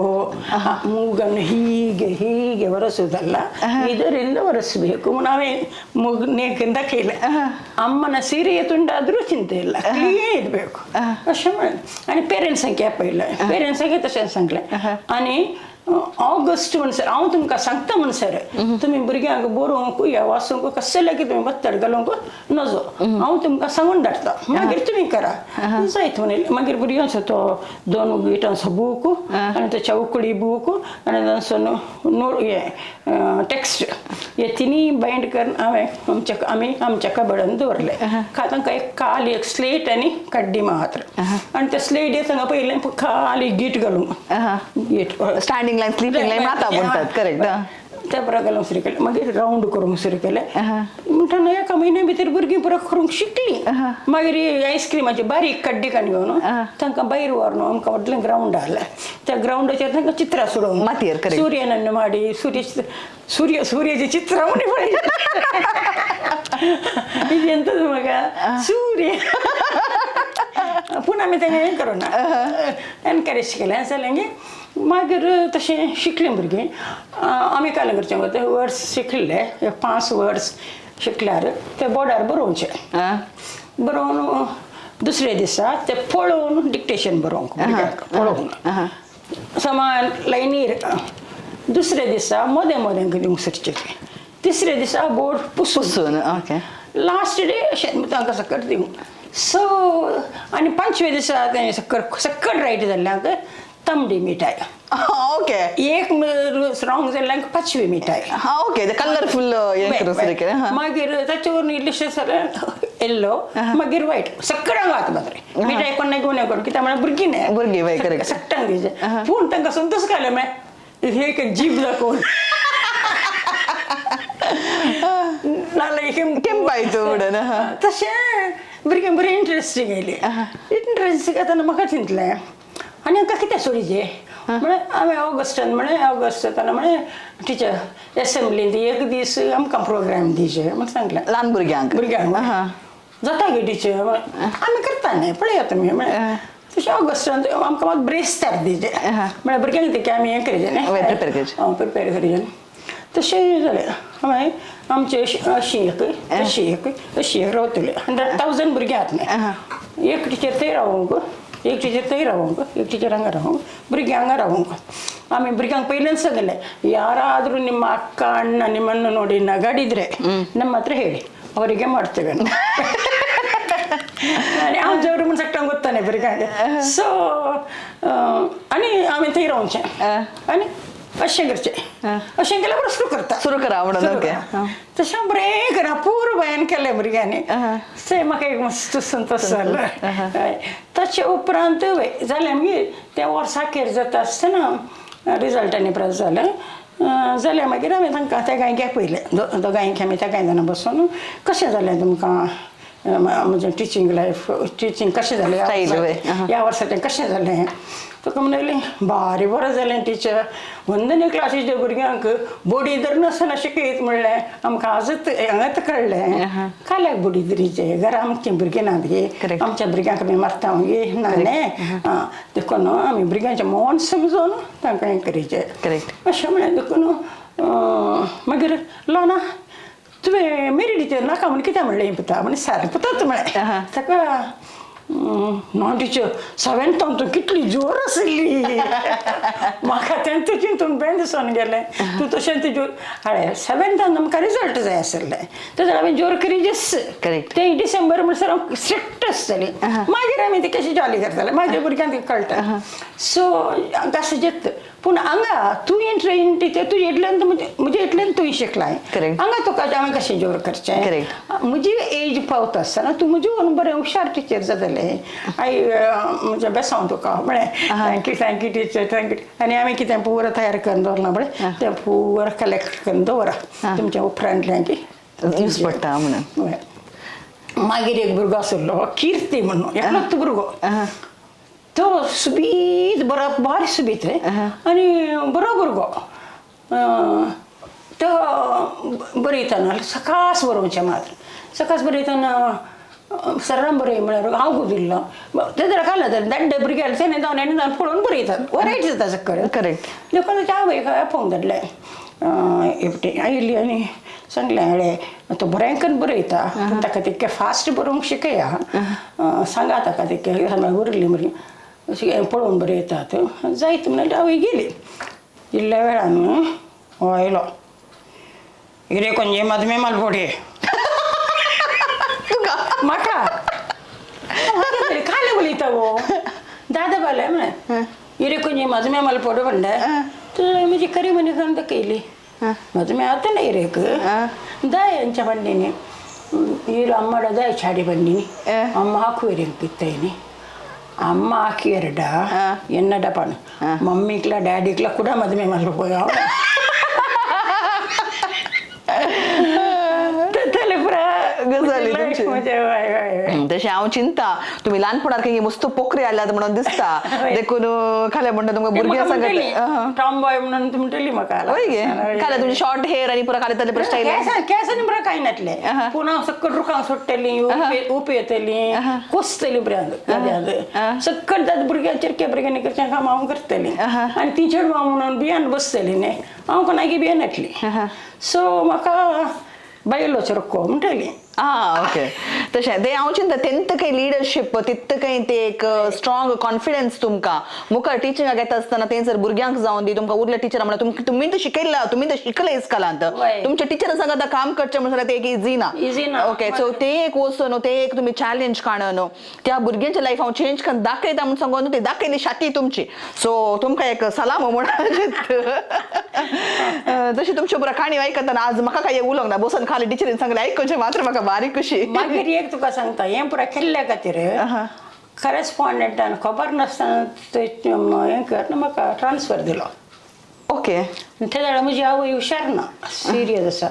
ಮೂಗನ್ನು ಹೀಗೆ ಹೀಗೆ ಒರೆಸುವುದಲ್ಲ, ಇದರಿಂದ ಒರೆಸಬೇಕು. ನಾವೇ ಮೂಗನೇಕಿಂದ ಕೈಲ ಅಮ್ಮನ ಸೀರೆಯ ತುಂಡಾದರೂ ಚಿಂತೆ ಇಲ್ಲ, क्लीन इरಬೇಕು अशें म्हणलें. आनी पेरंट्सांक आपयलें, पेरंट्सांक तशें सांगलें. आनी ऑगस्ट म्हणसर हांव तुमकां सांगता म्हणसर तुमी भुरग्यांक बरोवंक या वाचूंक कसलें तुमी बत्तड घालूंक नजो, हांव तुमकां सांगून धाडटा, मागीर तुमी करा जायत म्हणलें. मागीर भुरग्यांचो तो दोन गिटांचो बूक आनी तो चौकडी बूक आनी तांचो नो हें टेक्स्ट हे तिनूय बायंड करून हांवें आमच्या आमी आमच्या कबडान दवरले. तांकां एक खाली एक स्लेट आनी कड्डी मात्र. आनी ते स्लेट तांकां पयलें खाली गीट घालूंक गीट स्टँडिंग लाईन, स्लीपिंग लाईन माता म्हणतात, करेक्ट. त्या पुरा घालूंक सुरू केलें. मागीर रावंड करूंक सुरू केलें. म्हणटा एका म्हयन्या भितर भुरगीं पुरो करूंक शिकलीं. मागीर आयस्क्रिमाची बारीक कड्डी काण घेवन तांकां भायर व्हरून आमकां व्हडलें ग्रावंड आहलें, त्या ग्रावंडाचेर तांकां चित्रां सोडोवंक मातयेर, correct. सूर्यनನ್ನು ಮಾಡಿ ಸೂರ್ಯ ಸೂರ್ಯ ಸೂರ್ಯचे ಚಿತ್ರ म्हणी पळयलें. ಇದು ಎಂತದು ಮಗ? ಸೂರ್ಯ. पूण आमी तेंगे हें करूं ना, एनकरेज केलें जालें. मागीर तशें शिकलीं भुरगीं. आमी काल करचें वता वर्ड्स शिकले, 5 वर्ड्स शिकल्यार ते बोर्डार बरोवचें. बरोवन दुसरे दिसा ते पळोवन डिक्टेशन बरोवंक भुरग्यांक, पळोवन समान लायनीर. दुसरे दिसा मदें मदें दिवंक सरचें. तिसरे दिसा बोर्ड पुसून. पुसून, ओके. लास्ट डे अशें तांकां सकट दिवंक. सो आनी पांचवे दिसा तें सक्कर सक्कड रायट जाल्ल्यांक तांबडी मिठाय. ओके. एक रॉंग जाल्ल्यांक पांचवी मिठाय. हा, ओके, ते कलरफुल हें करून सुरू केलें. मागीर ताचे वरून इल्लेशें सगळें येल्लो, मागीर वायट सक्कडांक हात मात्र मिठाय कोण घेवन करून, कित्याक म्हळ्यार भुरगीं न्हय. भुरगीं, वय, correct. सट्टांक दिवचें. पूण तांकां संतोश घालें म्हळ्यार हे एक जीभ दाखोवन नाल्यार केंपायचो म्हणून. तशें भुरगीं बरें इंट्रस्टींग येयली. इंट्रस्टींग आतां म्हाका चिंतलें आनी हांकां कितें सोडीचें म्हळ्यार हांवें ऑगस्टान म्हळें, ऑगस्ट जाताना म्हळें, टिचर एसेंब्लींत एक दीस आमकां प्रोग्राम दिवचे म्हण सांगलें. ल्हान भुरग्यांक. भुरग्यांक. जाता गे टिचर, आमी करता न्ही, पळया तुमी म्हळें. तशें ऑगस्टान आमकां मात ब्रेस्तार दिवचें, म्हळ्यार भुरग्यांक ते आमी हें करचें न्ही, प्रिपेर करचें. हय, प्रिपेर करचें. तशें जालें. हांवें आमचे अशी एक अशी एक अशी एक रावतले 100,000 भुरगीं आहात न्ही. एक टिचर थंय रावोंक, एक टिचर थंय रावोंक, एक टिचर हांगा रावोंक, भुरगीं हांगा रावोंक. आमी भुरग्यांक पयलेंच सांगलें, ಯಾರಾದರೂ ನಿಮ್ಮ ಅಕ್ಕ ಅಣ್ಣ ನಿಮ್ಮನ್ನು ನೋಡಿ ನಗಾಡಿದ್ರೆ ನಮ್ಮ ಹತ್ರ ಹೇಳಿ, ಅವರಿಗೆ ಮಾಡ್ತೇವೆ. आनी हांव जवर म्हूण सगळ्यांक ಗೊತ್ತಾನೆ भुरग्यांक. सो आनी हांवें थंय रावचें आनी अशें करचें, अशें केल्यार बरें सुरू करता. सुरू करा म्हणून, ओके. तशें बरें करा पूर भयान केलें भुरग्यांनी. ते म्हाका एक मस्त संतोश जालो. ताचे उपरांत जालें मागीर तें वर्सा अखेर जाता आसतना रिजल्टांनी प्रास जालें. जालें मागीर हांवें तांकां तेगांय पयलें, दोगांयक आमी तेगांय जाणां बसून कशें जालें तुमकां म्हजें टिचींग लायफ, टिचींग कशें जालें ह्या वर्साचें कशें जालें. तुका म्हणलें भारी बरें जालें टिचर, वंदने क्लासीच्या भुरग्यांक बोडी धरनासतना शिकयत म्हणलें आमकां आजच हांगाच कळ्ळें. काल्याक बोडी धरीचे, घरा आमचीं भुरगीं नात गे, आमच्या भुरग्यांक आमी मारता गे ना न्ही, देखून आमी भुरग्यांचें मन समजून तांकां हें करीचें अशें म्हणलें. देखून मागीर लोना तुवें मेरी टिचर नाका म्हूण कित्याक म्हणलें पुता, म्हण सारकें पुतात म्हळें ताका. ना टिचर, सेवेंतान तूं कितली जोर आशिल्ली, म्हाका तेंच चिंतून बें दिसून गेलें, तूं तशें तुज्यो हळे सेवेंतान आमकां रिजल्ट जाय आशिल्ले, तेज्या हांवें जोर करीजस. Correct. ते डिसेंबर म्हणसर हांव स्ट्रिक्ट आसतली, मागीर आमी ती कशी जॉली करताले, मागीर भुरग्यांक ती कळटा. सो हांगा सजेत पूण हांगा तूं ट्रेन टिचर, तुजे इतल्यान म्हजे इतल्यान तूं शिकलाय. Correct. हांगा तुका हांवें कशें जोर करचें. Correct. म्हजी एज पावता आसतना तूं म्हजे बरें हुशार टिचर जातलें. आई म्हजें बेसांव तुका म्हळें, thank you thank you teacher, thank you. आनी आमी कितें पुरो तयार करून दवरलां पळय तें पुरो कलेक्ट करून दवरा, तुमच्या उपरांतल्यान की यूज पडटा म्हणून. हय. मागीर एक भुरगो आशिल्लो किर्ती म्हणून, एकलोच भुरगो, तो सुबीत बरो बारीक सुबीत आनी बरो भुरगो. तो बरयतना सकास बरोवचें, मात्र सकास बरयतना सरान बरय म्हळ्यार हांव गुदिल्लो ते जरा खाला दाड्डे भुरगे आसले तेणे जावन हेणे जावन पळोवन बरयतात, वरायटी जाता सक्कड. करेक्ट. देखून ताच्या आवयक आपोवंक धाडलें एकटी आयिल्ली आनी सांगलें, हळे तो बरें करून बरयता पूण ताका तितकें फास्ट बरोवंक शिकया, सांगा ताका तितकें उरली भुरगीं अशें पळोवन बरयतात जायत म्हणल्यार आवय गेली. इल्ल्या वेळान हो आयलो, इरे कोंजे मदमे मालपोडे म्हाका खाले उलयता गो दादा बाले म्हळें, इरे कोंजे मदमे मालपोडे म्हणलें, तर म्हजी खरी म्हणी करून दाखयली मदमे आतां ना इरेक दायांच्या ಬಂದೀನಿ, ಈರು ಅಮ್ಮಡ ದಾಯ ಚಾಡಿ ಬಂದೀನಿ, ಅಮ್ಮ ಹಾಕುವೇರಿ ಕಿತ್ತೇನಿ, ಅಮ್ಮ ಹಾಕಿಯರಡ ಎನ್ನಡ ಪಣ ಮಮ್ಮಿಕ್ಲ ಡ್ಯಾಡಿಕ್ಲ ಕೂಡ ಮದುವೆ ಮಲ್ಪೋಯ. गजाली तुमची. तशें हांव चिंता तुमी ल्हानपणार खंय मस्त पोखरी आयल्यात म्हणून दिसता, देखून खाल्या म्हणटा तुमकां भुरग्यां सांगत टॉम बॉय म्हणून म्हणटली म्हाका. हय गे, खाल्या तुमचे शॉर्ट हेअर आनी पुरो खाल्या तले स्टायल केंसांनी बरें कांय नासलें, पूण हांव सक्कड रुखांक सोडटली, उपेतली, कोसतली बऱ्यांत सक्कड दाद भुरग्यां चिरक्या भुरग्यांनी करचें काम हांव करतली, आनी ती चेडवां म्हणून बियान बसतली न्ही, हांव कोणाकी बियान नासली. सो म्हाका बायलो चरको म्हणटली. आं ओके, तशें तें हांव चिंता तेंत काही लिडरशीप तित काही ते एक स्ट्रॉंग कॉन्फिडन्स तुमकां मुखार टिचिंगाक येता आसतना तें जर भुरग्यांक जावन दी तुमकां उरल्या टिचर म्हणल्यार तुमी तर शिकयला, तुमी तर शिकले इस्कलांत, तुमच्या टिचर संग आतां काम करचें म्हणल्यार ते एक इजी ना. इजी ना. ओके, सो ते एक वचून न्हू, ते एक तुमी चॅलेंज काण न्हू, त्या भुरग्यांच्या लायफ हांव चेंज करून दाखयता म्हूण सांगून न्हू, ते दाखयली शाती तुमची. सो तुमकां एक सलाम म्हणून. तशी तुमच्यो पुरा काणी आयकतना आज म्हाका काय उलोवंक ना, बसून खाली टिचरीन सांगलें आयकुचें मात्र म्हाका बारीक खुशी. मागीर एक तुका सांगता, हें पुरा केल्ल्या खातीर करस्पॉन्डंटान खबर नासतना ते हें कर म्हाका ट्रान्सफर दिलो. ओके. ते जाल्यार म्हजी आवय हुशार ना, सिरियस आसा.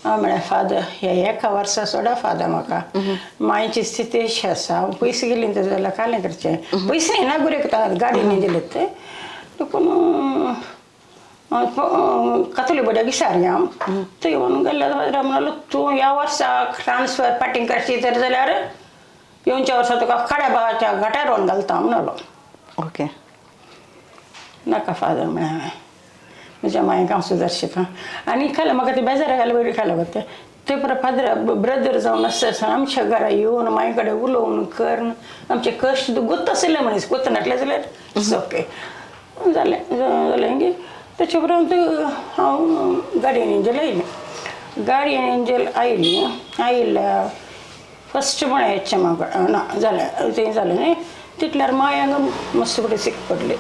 हांव म्हळें फादर ह्या एका वर्सा सोडा फादर, म्हाका मांयची स्थिती अशी आसा, हांव पयशे गेली ते जाल्यार कालें करचें, पयशे ना गुरेक गाडी न्ही दिले ते देखून कातोली बड्या विसार हांव थंय येवन गेल्यार फादर म्हणलो तूं ह्या वर्सा ट्रान्सफर पाटींग करशी तर जाल्यार येवच्या वर्सा तुका खाड्या घाटार रोवन घालता म्हणलो. ओके. नाका फादर म्हळें हांवें, म्हज्या मांयक हांव सुदर्शिता आनी खालें म्हाका ते बेजार घाल बरी खालें वता ते परत फादर ब्रदर जावन आसता आसतना आमच्या घरा येवन मांय कडेन उलोवन करून आमचे कश्ट गोत्त आशिल्ले मनीस गोत्त नासले जाल्यार it's okay जालें जालें की तेच्या उपरांत हांव गार्डियन एंजल आयलें. गार्डियन एंजल आयली आयिल्ल्या फस्ट म्हळ्यार हेचें म्हाका ना जालें तें जालें न्ही, तितल्यार मांय हांगा मस्त बरी सीक पडली.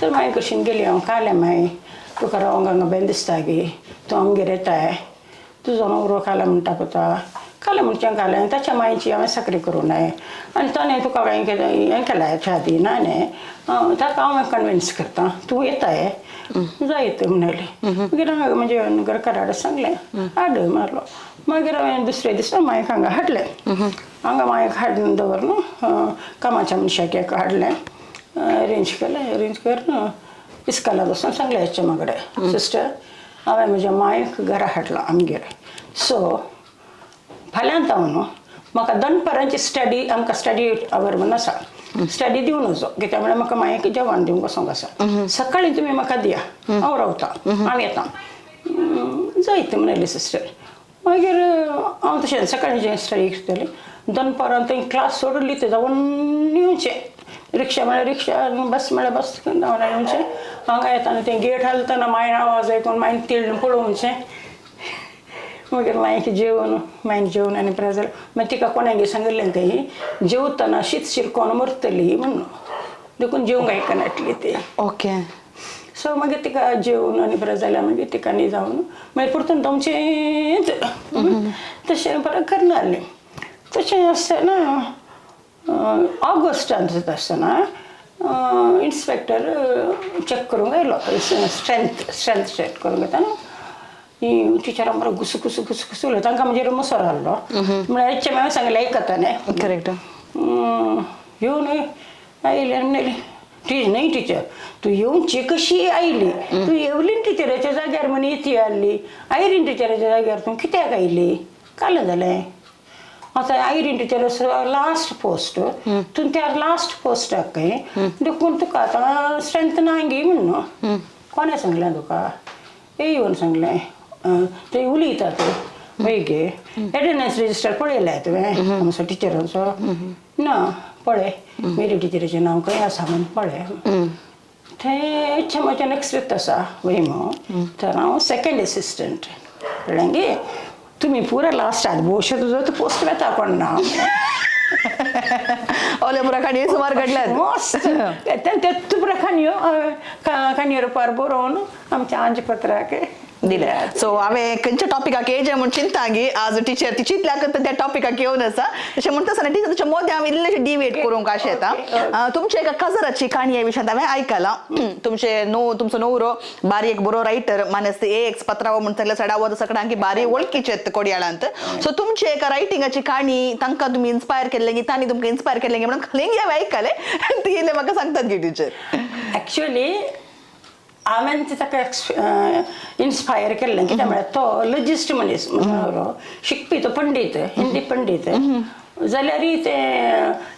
तर मांय कशीन गेली हांव कालें मांय तुका रावंक हांगा बेन दिसता गी, तूं आमगेर येताय, तुजो न्हवरो कालें म्हणटा कोता कालें म्हणचें कालें ताच्या मांयची हांवें साकरी करूं नाय आनी ताणें तुका हें केलें हें केलां शादी ना न्ही, ताका हांव कन्विन्स करता तूं येताय जायत म्हणलें. मागीर हांगा म्हजे घरकारा सांगलें हाड मारलो. मागीर हांवें दुसरे दिसा मांयक हांगा हाडलें. हांगा मांयक हाडून दवरलो, कामाच्या मनशाक एक हाडलें, अरेंज केलें. अरेंज करून इस्कलाक वचून सांगलें हेच्या कडेन, सिस्टर हांवें म्हज्या मांयक घरा हाडलां आमगेर, सो फाल्यां हांव न्हू म्हाका दनपारांची स्टडी, आमकां स्टडी our म्हूण आसा, स्टडी दिवन वचो कित्याक म्हळ्यार म्हाका मांयक जेवण दिवंक वचोंक आसा, सकाळीं तुमी म्हाका दिया, हांव रावता, हांव येता जायत म्हणली सिस्टर. मागीर हांव तशें सकाळीं स्टडी करतालें, दनपारां थंय क्लास सोडली तेजा व्हडलो येवचें, रिक्षा म्हळ्यार रिक्षा, बस म्हळ्यार बस धांवन येवचें. हांगा येताना तें गेट हालतना मायन आवाज आयकून मायन तिळून पळोवचें. मागीर मागीर जेवन, मागीर जेवन आनी परत जाल्यार मागीर तिका कोणागे सांगिल्लें खंय जेवतना शीत शिरकोन मरतली म्हणून, देखून जेवंक आयकनाटली ती. ओके. सो मागीर तिका जेवन आनी परत जाल्यार मागीर तिका न्ही जावन मागीर परतून तुमचेंच तशें परत करना आसलें. तशें आसतना ऑगस्टान जाता आसतना इन्स्पेक्टर चॅक करूंक आयलो, स्ट्रेंथ स्ट्रेंथ चॅक करूंक येता न्हू. ही टिचरां बरो घुसू घुसू घुसू घुसू उलयता, तांकां म्हजेर मुसर आहलो म्हळ्यार एच एम हांवें सांगलें आयकता न्ही. करेक्ट. येवन आयली आनी म्हणली, टी न्हय टिचर, तूं येवची कशी आयली, तूं येवली टिचराच्या जाग्यार म्हण येती आहली, आयरीन टिचराच्या जाग्यार तूं कित्याक आयली, काल जालें आतां आयरीन टिचर लास्ट पोस्ट, तूं त्या लास्ट पोस्टाक खंय देखून तुका आतां स्ट्रेंथ ना गी म्हणून. कोणें सांगलें तुका? ए येवन सांगलें. ते उलयतात वय गे, एटेंडन्स रजिस्टर पळयलें तुवें आमचो टिचरांचो? ना पळय, मेरी टिचरीचें नांव खंय आसा म्हूण पळय. थंय एच एमाचें नेक्स्ट आसा वय मगो, तर हांव सेकंड एसिस्टंट, कळ्ळें गे, तुमी पुरा लास्ट आहात, भोवशे तुजो तो पोस्ट वेता कोण ना. ओले पुरा काणी सुमार घडल्यात. मस्त ते तुपरा काणयो काणयो रुपार बरोवन आमच्या आंजपत्राक दिले. सो हांवें खंयच्या टॉपिकाक येयचें म्हूण चिंता गी, आज टिचर ती चिंतल्याक त्या टॉपिकाक येवन आसा. तशें म्हणटा आसतना टिचर तुमच्या मोदें हांव इल्लेशें डिवेट करूंक अशें येता. तुमच्या एका काजराची काणी ह्या विशयांत हांवें आयकलां. तुमचे न्हू तुमचो न्हवरो बारी एक बरो रायटर मानेस्त ए एक्स पत्रावो म्हण सगळे सडावो सगळ्यांकी बारी वळखीचे कोडयाळांत. सो तुमची एका रायटिंगाची काणी तांकां तुमी इन्स्पायर केल्लें की तांणी तुमकां इन्स्पायर केल्लें की म्हणून खंय हांवें आयकलें, ती येयलें म्हाका सांगतात गी टिचर. ॲक्च्युली हांवें ताका इन्स्पायर केल्लें, कित्याक म्हळ्यार तो लजिस्ट मनीस, म्हजो शिकपी, तो पंडीत, हिंदी पंडीत जाल्यारय ते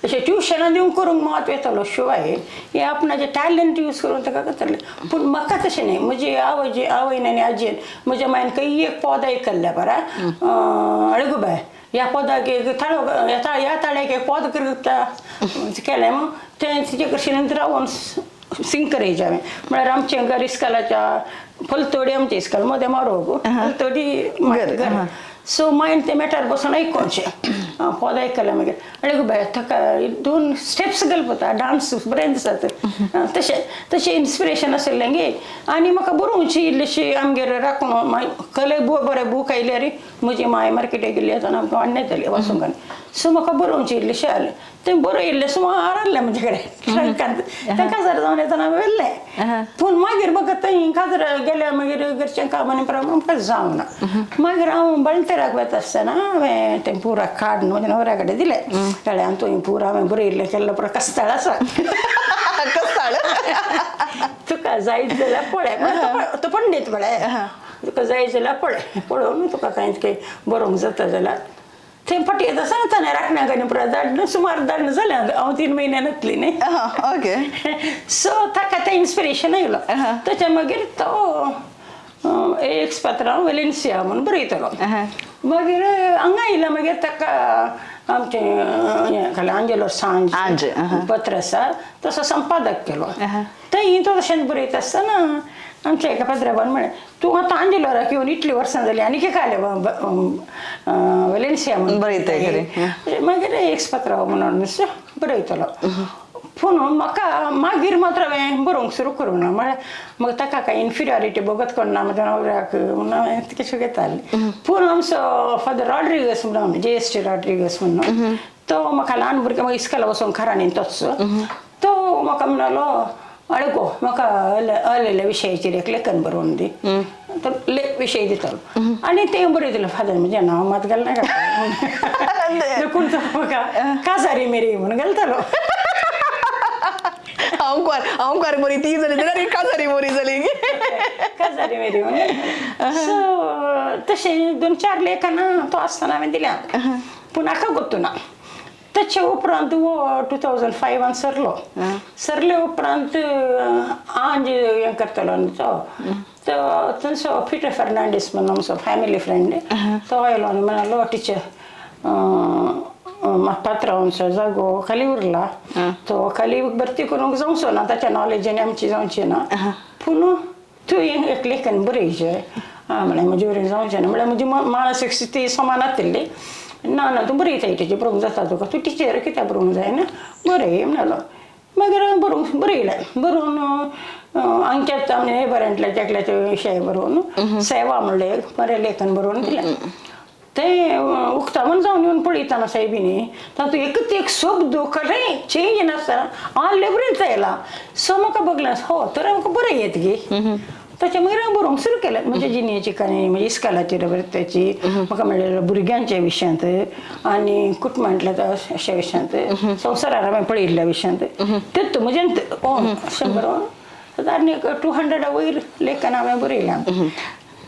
अशें ट्युशनां दिवन करूंक म्हत्व येतालो, शिवाय हे आपणाचें टॅलंट यूज करून ताका करताले. पूण म्हाका तशें न्ही, म्हजी आवय आवयन आनी आजयेन म्हज्या मायन खंय एक पद आयकल्लें बरा, अळगुबाय ह्या पदाक एक ताळो, ह्या ताळ्याक एक पद करता केलें मग तें तिचे कडल्यान रावन सिंग करायचें हांवें. म्हळ्यार आमचें घर इस्कालाच्या पलतोडी, आमचें इस्काल मदें मारोग पलतोडी घर, सो मागीर तें मेटार बसून आयकोचें पद आयकलें. मागीर अळे बाय ताका दोन स्टेप्स घालपता, डांस बरें दिसता, तशें तशें इन्स्पिरेशन आशिल्लें गे. आनी म्हाका बरोवची इल्लीशी आमगेर राखून मागीर कले बरें बूक आयल्यार म्हजी माय मार्केटाक गेल्ली आतां आमकां हाडून येताली वाचूंक. सो म्हाका बरोवची इल्लीशें आसलें, तें बरयल्लें सुमार आहलें म्हजे कडेन, तें काजार जावन येतना व्हेल्लें. पूण मागीर म्हाका थंय काजार गेल्या मागीर घरचें काम आनी प्रमाण म्हाका जावना. मागीर हांव बाळंतेराक वता आसतना हांवें तें पुरा काडून म्हज्या न्हवऱ्या कडेन दिलें, कळ्ळें आनी तुवें पुरा हांवें बरयल्लें केल्लें पुरा कस्ताळ आसा, कस्ताळ तुका जायत जाल्यार पळय, तो पंडीत पळय, तुका जाय जाल्यार पळय, पळोवन तुका कांय कांय बरोवंक जाता जाल्यार थंय फाटी येता सांगता न्ही, राखण्या कडेन पुरा धाडून सुमार धाडून जालें, हांव 3 म्हयन्यान येतली न्ही. ओके. सो ताका तें इन्स्पिरेशन आयलो. ताच्या मागीर तो एक्स पात्रांव वेलेन्सिया म्हूण बरयतालो. मागीर हांगा आयलो, मागीर ताका आमचें हें खालें आंजेलो सांज पत्र आसा तसो संपादक केलो. थंय तो तशेंच बरयता आसतना आमच्या एका पात्रावान म्हळें, तूं आतां आंजेलोराक येवन इतलीं वर्सां जालीं आनी कितें आलें वेलेन्सिया म्हूण बरयता. मागीर एक्स पात्रांव म्हणून बरयतालो. पूण म्हाका मागीर मात्र हांवें बरोवंक सुरू करूंक ना, म्हळ्यार म्हाका ताका कांय इन्फिरियॉरिटी बघत कोण ना म्हज्या न्हवऱ्याक म्हणून हांवें कशें घेतालें. पूण आमचो फादर रॉड्रिगस म्हणून, जे एस टी रॉड्रिगस म्हणून, तो म्हाका ल्हान भुरगें म्हाका इस्कोला वचोंक खरा तोच, तो म्हाका म्हणालो, अळगो म्हाका अलेल्या विशयाचेर एक लेखन बरोवन दी, तो विशय दितालो आनी तें बरयतलें. फादर म्हजें नांव मात घालना देखून तो म्हाका काजारी मेरी म्हणून घालतालो. हांव मोरी ती जाली जाल्यार काजारी मोरी जाली, काजारी मेरी म्हणून. सो तशें 2-4 लेखनां तो आसतना हांवें दिल्या, पूण हाका गोत्तू ना. ताचे उपरांत हो 2005 सरलो, सरले उपरांत आंज हें करतालो न्ही तो, तो थंयसो पिटर फर्नांडीस म्हणून आमचो फॅमिली फ्रेंड, तो आयलो आनी म्हणालो, टिचर पात्रांवचो जागो खाली उरला, तो खाली भरती करूंक जावचो ना, ताच्या नॉलेजान आमची जावची ना, पूण तूं एक लेखन बरयचें. आं म्हळें म्हजे वरीं जावचें ना, म्हळ्यार म्हजी मानसीक स्थिती समान आशिल्ली. ना ना तूं बरयताय टिचर, बरोवंक जाता तुका, तूं टिचर कित्याक बरोवंक जायना, बरय म्हणलो. मागीर बरोवंक बरयलें, बरोवन अंक्यात आमी हे बरेंतल्या एकल्याचे विशय बरोवन सेवा म्हणलें एक बरें लेखन बरोवन दिलें. तें उक्तावण जावन येवन पळयतना सायबिनी तातूंत एकच एक शब्द खरें चेंज नासतना आल्ले बरें येयला. सो म्हाका बगलें हो तर म्हाका बरें येत गे. ताच्या मागीर हांवें बरोवंक सुरू केलें म्हज्या जिणेची काणी, म्हजी इस्कालाचेर बरयताची म्हाका मेळ्ळें भुरग्यांच्या विशयांत आनी कुटुंबांतल्या अशा विशयांत, संवसारार हांवें पळयिल्ल्या विशयांत, तेच म्हजें ओन अशें बरोवन आनी एक 200 वयर लेखन हांवें बरयलां.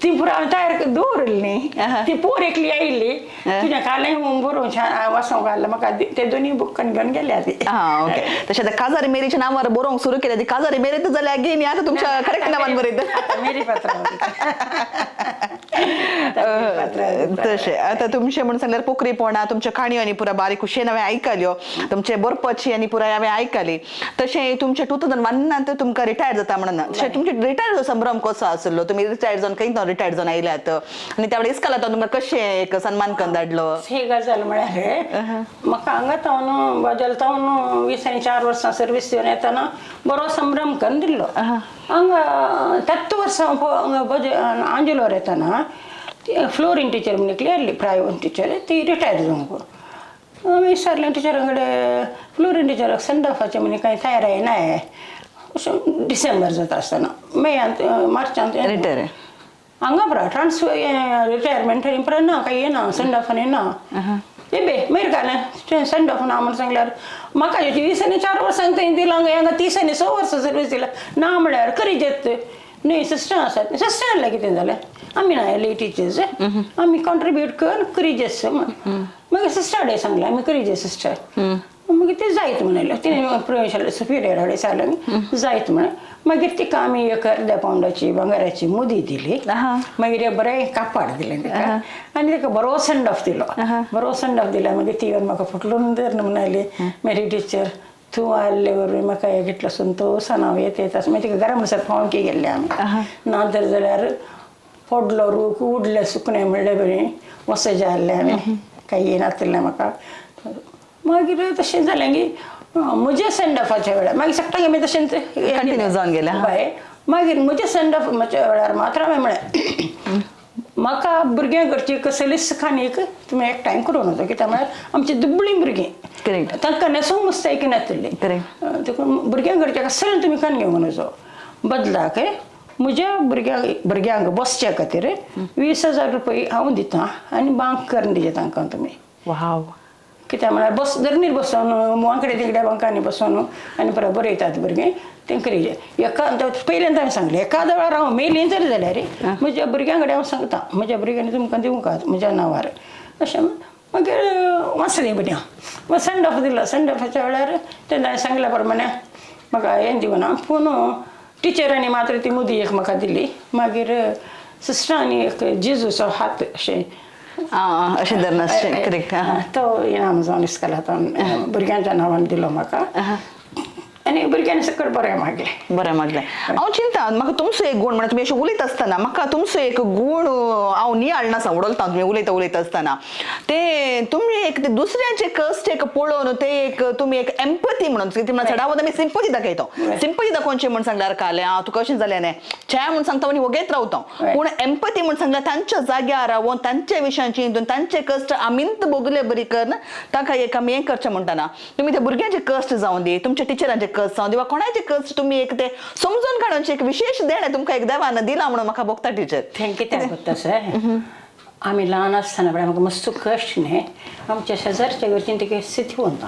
ती पुरो हांवें तयार दवरिल्ली न्ही, ती पोर एकली आयिल्ली तुज्या कालय बरोवन वाचोंक घाल्लें म्हाका, ते दोनूय बुकान घेवन गेल्या ती. आं ओके. तशें आतां काजारी मेरीच्या नांवार बरोवंक सुरू केलें, ती काजारी मेरीत जाल्यार गे न्ही आतां तुमच्या करेक्ट नांवान बरयता. मेरी पात्रांव. तशें आतां तुमचें म्हणून सांगल्यार पोखरीपणा तुमच्यो काणयो आनी पुरा बारीक खुशयेन हांवें आयकल्यो, तुमचे बरपाची आनी पुराय हांवें आयकली. तशें तुमचें 2001 तुमकां रिटायर जाता म्हणून, तशें तुमचें रिटायर संभ्रम कसो आसलो? तुमी रिटायर जावन खंय रिटायर जावन आयल्यात आनी त्या वेळार इस्काला तुमकां कशें एक सन्मान करून धाडलो? ही गजाल म्हळ्यार म्हाका हांगा तावन बदल तावन 24 वर्सां सर्वीस दिवन येतना बरो संभ्रम करून दिल्लो. हांगा 10 वर्सां आंजेलोर येतना फ्लोरीन टिचर म्हण एकली आसली, प्रायवेट टिचर, ती रिटायर जावंक. हांवें विचारलें टिचरा कडेन, फ्लोरीन टिचराक सेंड ऑफाचें म्हण कांय तयार ना अशें डिसेंबर जाता आसतना, मेयांत मार्चांत रिटायर हांगा परा ट्रान्सफर रिटायरमेंट परा ना कांय येना, सेंड ऑफान येना. ए बे मागीर घालें सेंड ऑफ ना म्हण सांगल्यार म्हाका 24 वर्सांक थंय दिलां, हांगा 36 वर्सां सर्वीस दिला ना म्हळ्यार करीजेत न्हय. सिस्टर आसात, सिस्टर जाल्यार कितें जालें, आमी ना आयले टिचर्स, आमी कॉन्ट्रिब्यूट कर करीजेस म्हण. मागीर सिस्टर कडेन सांगलें आमी करीजे सिस्टर, मागीर ते जायत म्हणलें. तिणें प्रोविन्शियल सुपिरियर कडेन सांगलें जायत म्हळें. मागीर तिका आमी एक अर्द्या पावंडाची भांगराची मुदी दिली, मागीर एक बरें कापाड दिलें तिका आनी तिका बरो सेंड ऑफ दिलो. बरो सेंड ऑफ दिला मागीर ती येवन म्हाका फुटलून धरून म्हणाली, मेरी टिचर तूं आयिल्ले वरवीं म्हाका कितलो संतोशान हांव येत येता. मागीर तिका घरा म्हणसर पावंक गेल्लें आमी, ना तर जाल्यार पडलो रूख उडले सुकणें म्हणले बरें वसजे आहलें आमी, कांय येनातिल्लें म्हाका. मागीर तशें जालें की म्हज्या सेंड ऑफाच्या वेळार मागीर सगळ्यांक आमी तशेंच कंटिन्यू जावन गेलें. हय. मागीर म्हज्या सेंड ऑफाच्या वेळार मात्र हांवें म्हळें म्हाका भुरग्यां घरची कसलीच काणयेक तुमी एकठांय करूं नजो, कित्याक म्हळ्यार आमची दुबळीं भुरगीं तांकां न्हेसूंक मुस्तायकी नातिल्ली, देखून भुरग्यां घरच्या कसलें तुमी कान घेवंक नजो. बदलाक म्हज्या भुरग्यांक बसच्या खातीर 20,000 रुपया हांव दितां आनी बांक करून दिजे तांकां तुमी. वाव. कित्याक म्हळ्यार बस धरणीर बसोवन वांकडे तिकड्या बांकांनी बसोवन आनी परत बरयतात भुरगीं तें करीजे. एका पयल्यान हांवें सांगलें एकाद्या वेळार हांव मेलीं जर जाल्यार म्हज्या भुरग्यां कडेन हांव सांगता म्हज्या भुरग्यांनी तुमकां दिवंक म्हज्या नांवार अशें. मागीर वाचलीं भुरग्यां, मागीर सेंड ऑफ दिलो. सेंड ऑफाच्या वेळार तेन्ना हांवें सांगल्या प्रमाणे म्हाका हें दिवना, पूण टिचरांनी मात्र ती मुदी एक म्हाका दिली. मागीर सिस्टरांनी एक जेजूचो हात अशें अशें धरून करेक्ट तो इनाम जावन इस्कोलांत भुरग्यांच्या नांवान दिलो म्हाका आनी भुरग्यांनी सकट बरें मागलें. बरें मागलें. हांव चिंता म्हाका तुमचो एक गूण म्हणल्यार तुमी अशें उलयता आसतना म्हाका तुमचो एक गूण हांव नियाळना उडलता तुमी उलयता उलयता आसतना ते तुमी एक ते दुसऱ्याचे कश्ट एक पळोवन ते एक तुमी एक एम्पथी म्हणून ती म्हणल्यार चडावत आमी सिंपती दाखयता. सिंपती दाखोवची म्हण सांगल्यार कालें आं तुका कशें जालें न्ही छाया म्हूण सांगता आनी वगेत रावता, पूण एम्पथी म्हूण सांगल्यार तांच्या जाग्यार रावोन तांच्या विशयांची हिंदून तांचे कश्ट आमींत भोगले बरी करून तांकां एक आमी हें करचें म्हणटना तुमी त्या भुरग्यांचे कश्ट जावं दी, तुमच्या टिचरांचे कश्ट जावं दी वा कोणाचे कश्ट तुमी एक ते समजून काडून एक विशेश देणें तुमकां एक देवान दिलां म्हणून म्हाका भोगता टिचर. तें कित्याक तशें आमी ल्हान आसतना पळय आमकां मस्त कश्ट न्ही, आमच्या शेजारच्या घरची तिका स्थिती वता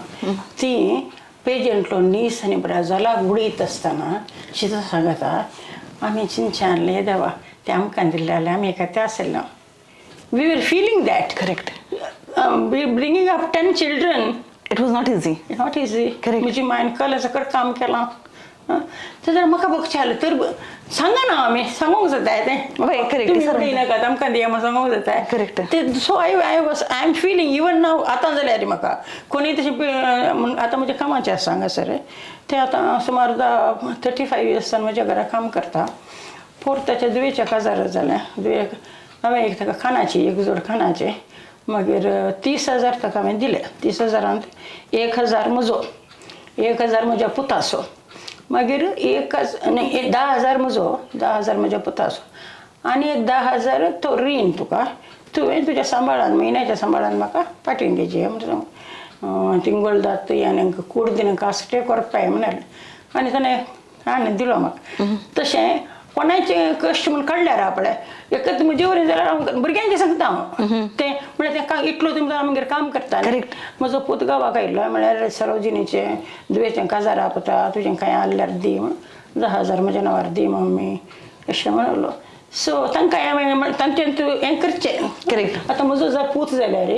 ती पेजंटलो नीस आनी ब्राजालाक उडयत आसतना शिता सांगता आमी चिंतचें आहलें देवा तें आमकां दिल्लें जाल्यार आमी एका ते आशिल्लो. We were feeling that. Correct. Bringing up 10 children It was not easy. Not easy. Correct. म्हजी मायन कॉलेज सकट काम केलां, आं, जाल्यार म्हाका बगचें जालें तर सांगा ना आमी सांगूंक जाताय तें. वय, correct. तुमी सर उडय नाकात, आमकां दिया म्हूण सांगूंक जाताय. Correct. ते so I was I am feeling even now. आतां जाल्यार म्हाका कोणीय तशें म्हूण आतां म्हज्या कामाचें आसा हांगासर. ते आतां सुमार 35 इयर्सान म्हज्या घरा काम करता. पोर ताच्या धुवेच्या काजार जालें. धुवेक हांवें एक ताका खाणाची एक जोड खाणाचे, मागीर 30,000 ताका हांवें दिले. 30,000त 1,000 म्हजो, 1,000 म्हज्या पुताचो, मागीर एक न्ही 10,000 म्हजो, 10,000 म्हज्या पुताचो आनी एक 10,000 तो रीण तुका, तुवें तुज्या सांबाळान म्हयन्याच्या सांबाळान म्हाका पाटीन दिवची म्हणटा. तिंगोळ दात आनी कूड दिना कास्टे कोरपाय म्हणाले आनी ताणें हाडून दिलो म्हाका. तशें कोणाचे कश्ट म्हूण काडल्यार आपले एकच म्हजे वरी जाल्यार हांव भुरग्यांचें सांगता हांव तें म्हळ्यार तें इतलो तुमकां आमगेर काम करता. Correct. म्हजो पूत गांवाक आयिल्लो म्हळ्यार सरोजिनीचें धुवेचें काजार पुता, तुजें कांय आहल्यार दी म्हूण, 10,000 म्हज्या नांवार दी मम्मी अशें म्हणलो. सो तांकां हांवें तांचें तूं हें करचें. Correct. आतां म्हजो जर पूत जाल्यार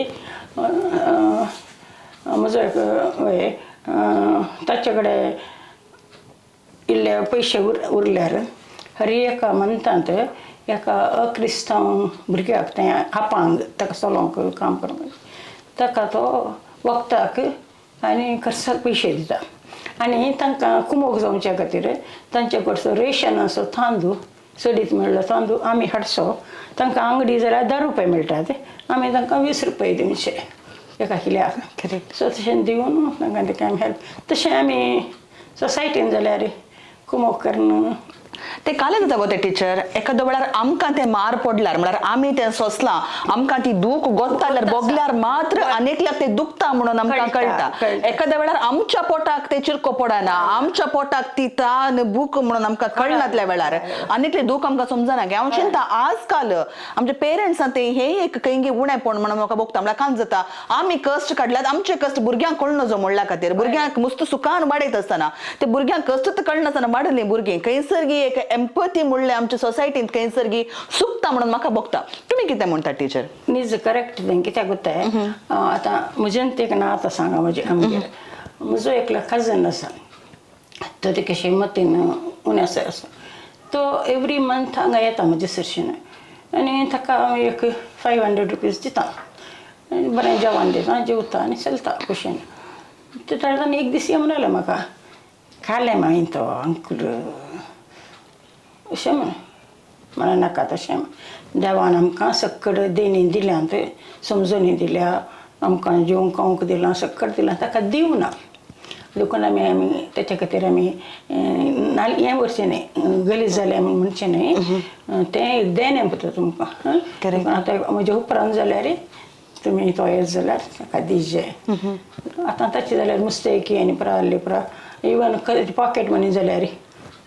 म्हजो एक हय ताचे कडेन इल्ले पयशे उरल्यार हर एका मंथांत एका अक्रिस्तांव भुरग्याक तें आपांग ताका चलोवंक काम करूंक ताका तो वखदाक आनी खर्चाक पयशे दिता. आनी तांकां कुमोक जावच्या खातीर तांचे कडचो रेशनाचो तांदूळ चडीत मेळ्ळो तांदूळ आमी हाडचो. तांकां आंगडी जाल्यार 10 रुपया मेळटात, आमी तांकां 20 रुपया दिवचे एका किल्याक. Correct. सो तशें दिवन तांकां तें आमी हेल्प. तशें आमी सोसायटीन जाल्यार कुमोक करून ते कालें जाता गो ते टिचर. एखादो वेळार आमकां ते मार पडल्यार म्हळ्यार आमी तें सोंसलां, आमकां ती दूख गोत्ता जाल्यार बोगल्यार मात्र आनेकल्याक ते दुखता म्हणून आमकां कळटा, कळटा. एखाद्या वेळार आमच्या पोटाक ते चिरको पडना, आमच्या पोटाक ती तान भूक म्हणून आमकां कळनातल्या वेळार आनीकली दूख आमकां समजना. हांव चिंता आजकाल आमच्या पेरंट्सान ते हे एक खंय उणेपण म्हणून म्हाका भोगता. म्हळ्यार कांय जाता आमी कश्ट काडल्यात, आमचे कश्ट भुरग्यांक कळना जो म्हणल्या खातीर भुरग्यांक मुस्त सुखान वाडयत आसतना ते भुरग्यांक कश्ट कळनासतना वाडली भुरगीं खंयसर गी एक एम्पथी म्हणलें आमच्या सोसायटींत खंयसर गी सुकता म्हणून म्हाका भोगता. तुमी कितें म्हणटा टिचर? नीज करेक्ट तें. कित्याक गोत्ताय आतां म्हजेन तें ना आतां सांगा म्हजे आमगेर म्हजो एकलो कजन आसा, तो ते कशें मतीन उणें आसा तो एवरी मंथ हांगा येता म्हजे सरशीन आनी ताका हांव एक 500 रुपीज दिता आनी बरें जेवण दिता, जेवता आनी चलता खुशेन. ते ताणें एक दीस म्हणलें म्हाका खालें मागीर तो अंकूल अशें म्हण. म्हणलें नाका तशें, देवान आमकां सक्कड देणी दिल्यात, समजणी दिल्या, आमकां जेवंक खावंक दिलां, सक्कड दिलां, ताका दिवना देखून आमी आमी तेच्या खातीर आमी हें करचें न्हय, गलीज जालें म्हूण म्हणचें न्हय, तें एक देणें पळय तुमकां. Correct. आतां म्हज्या उपरांत जाल्यार तुमी तो येत जाल्यार ताका दिजे. आतां ताची जाल्यार मुस्तेकी आनी पुरा आहली पुरा इवन पॉकेट मनी जाल्यार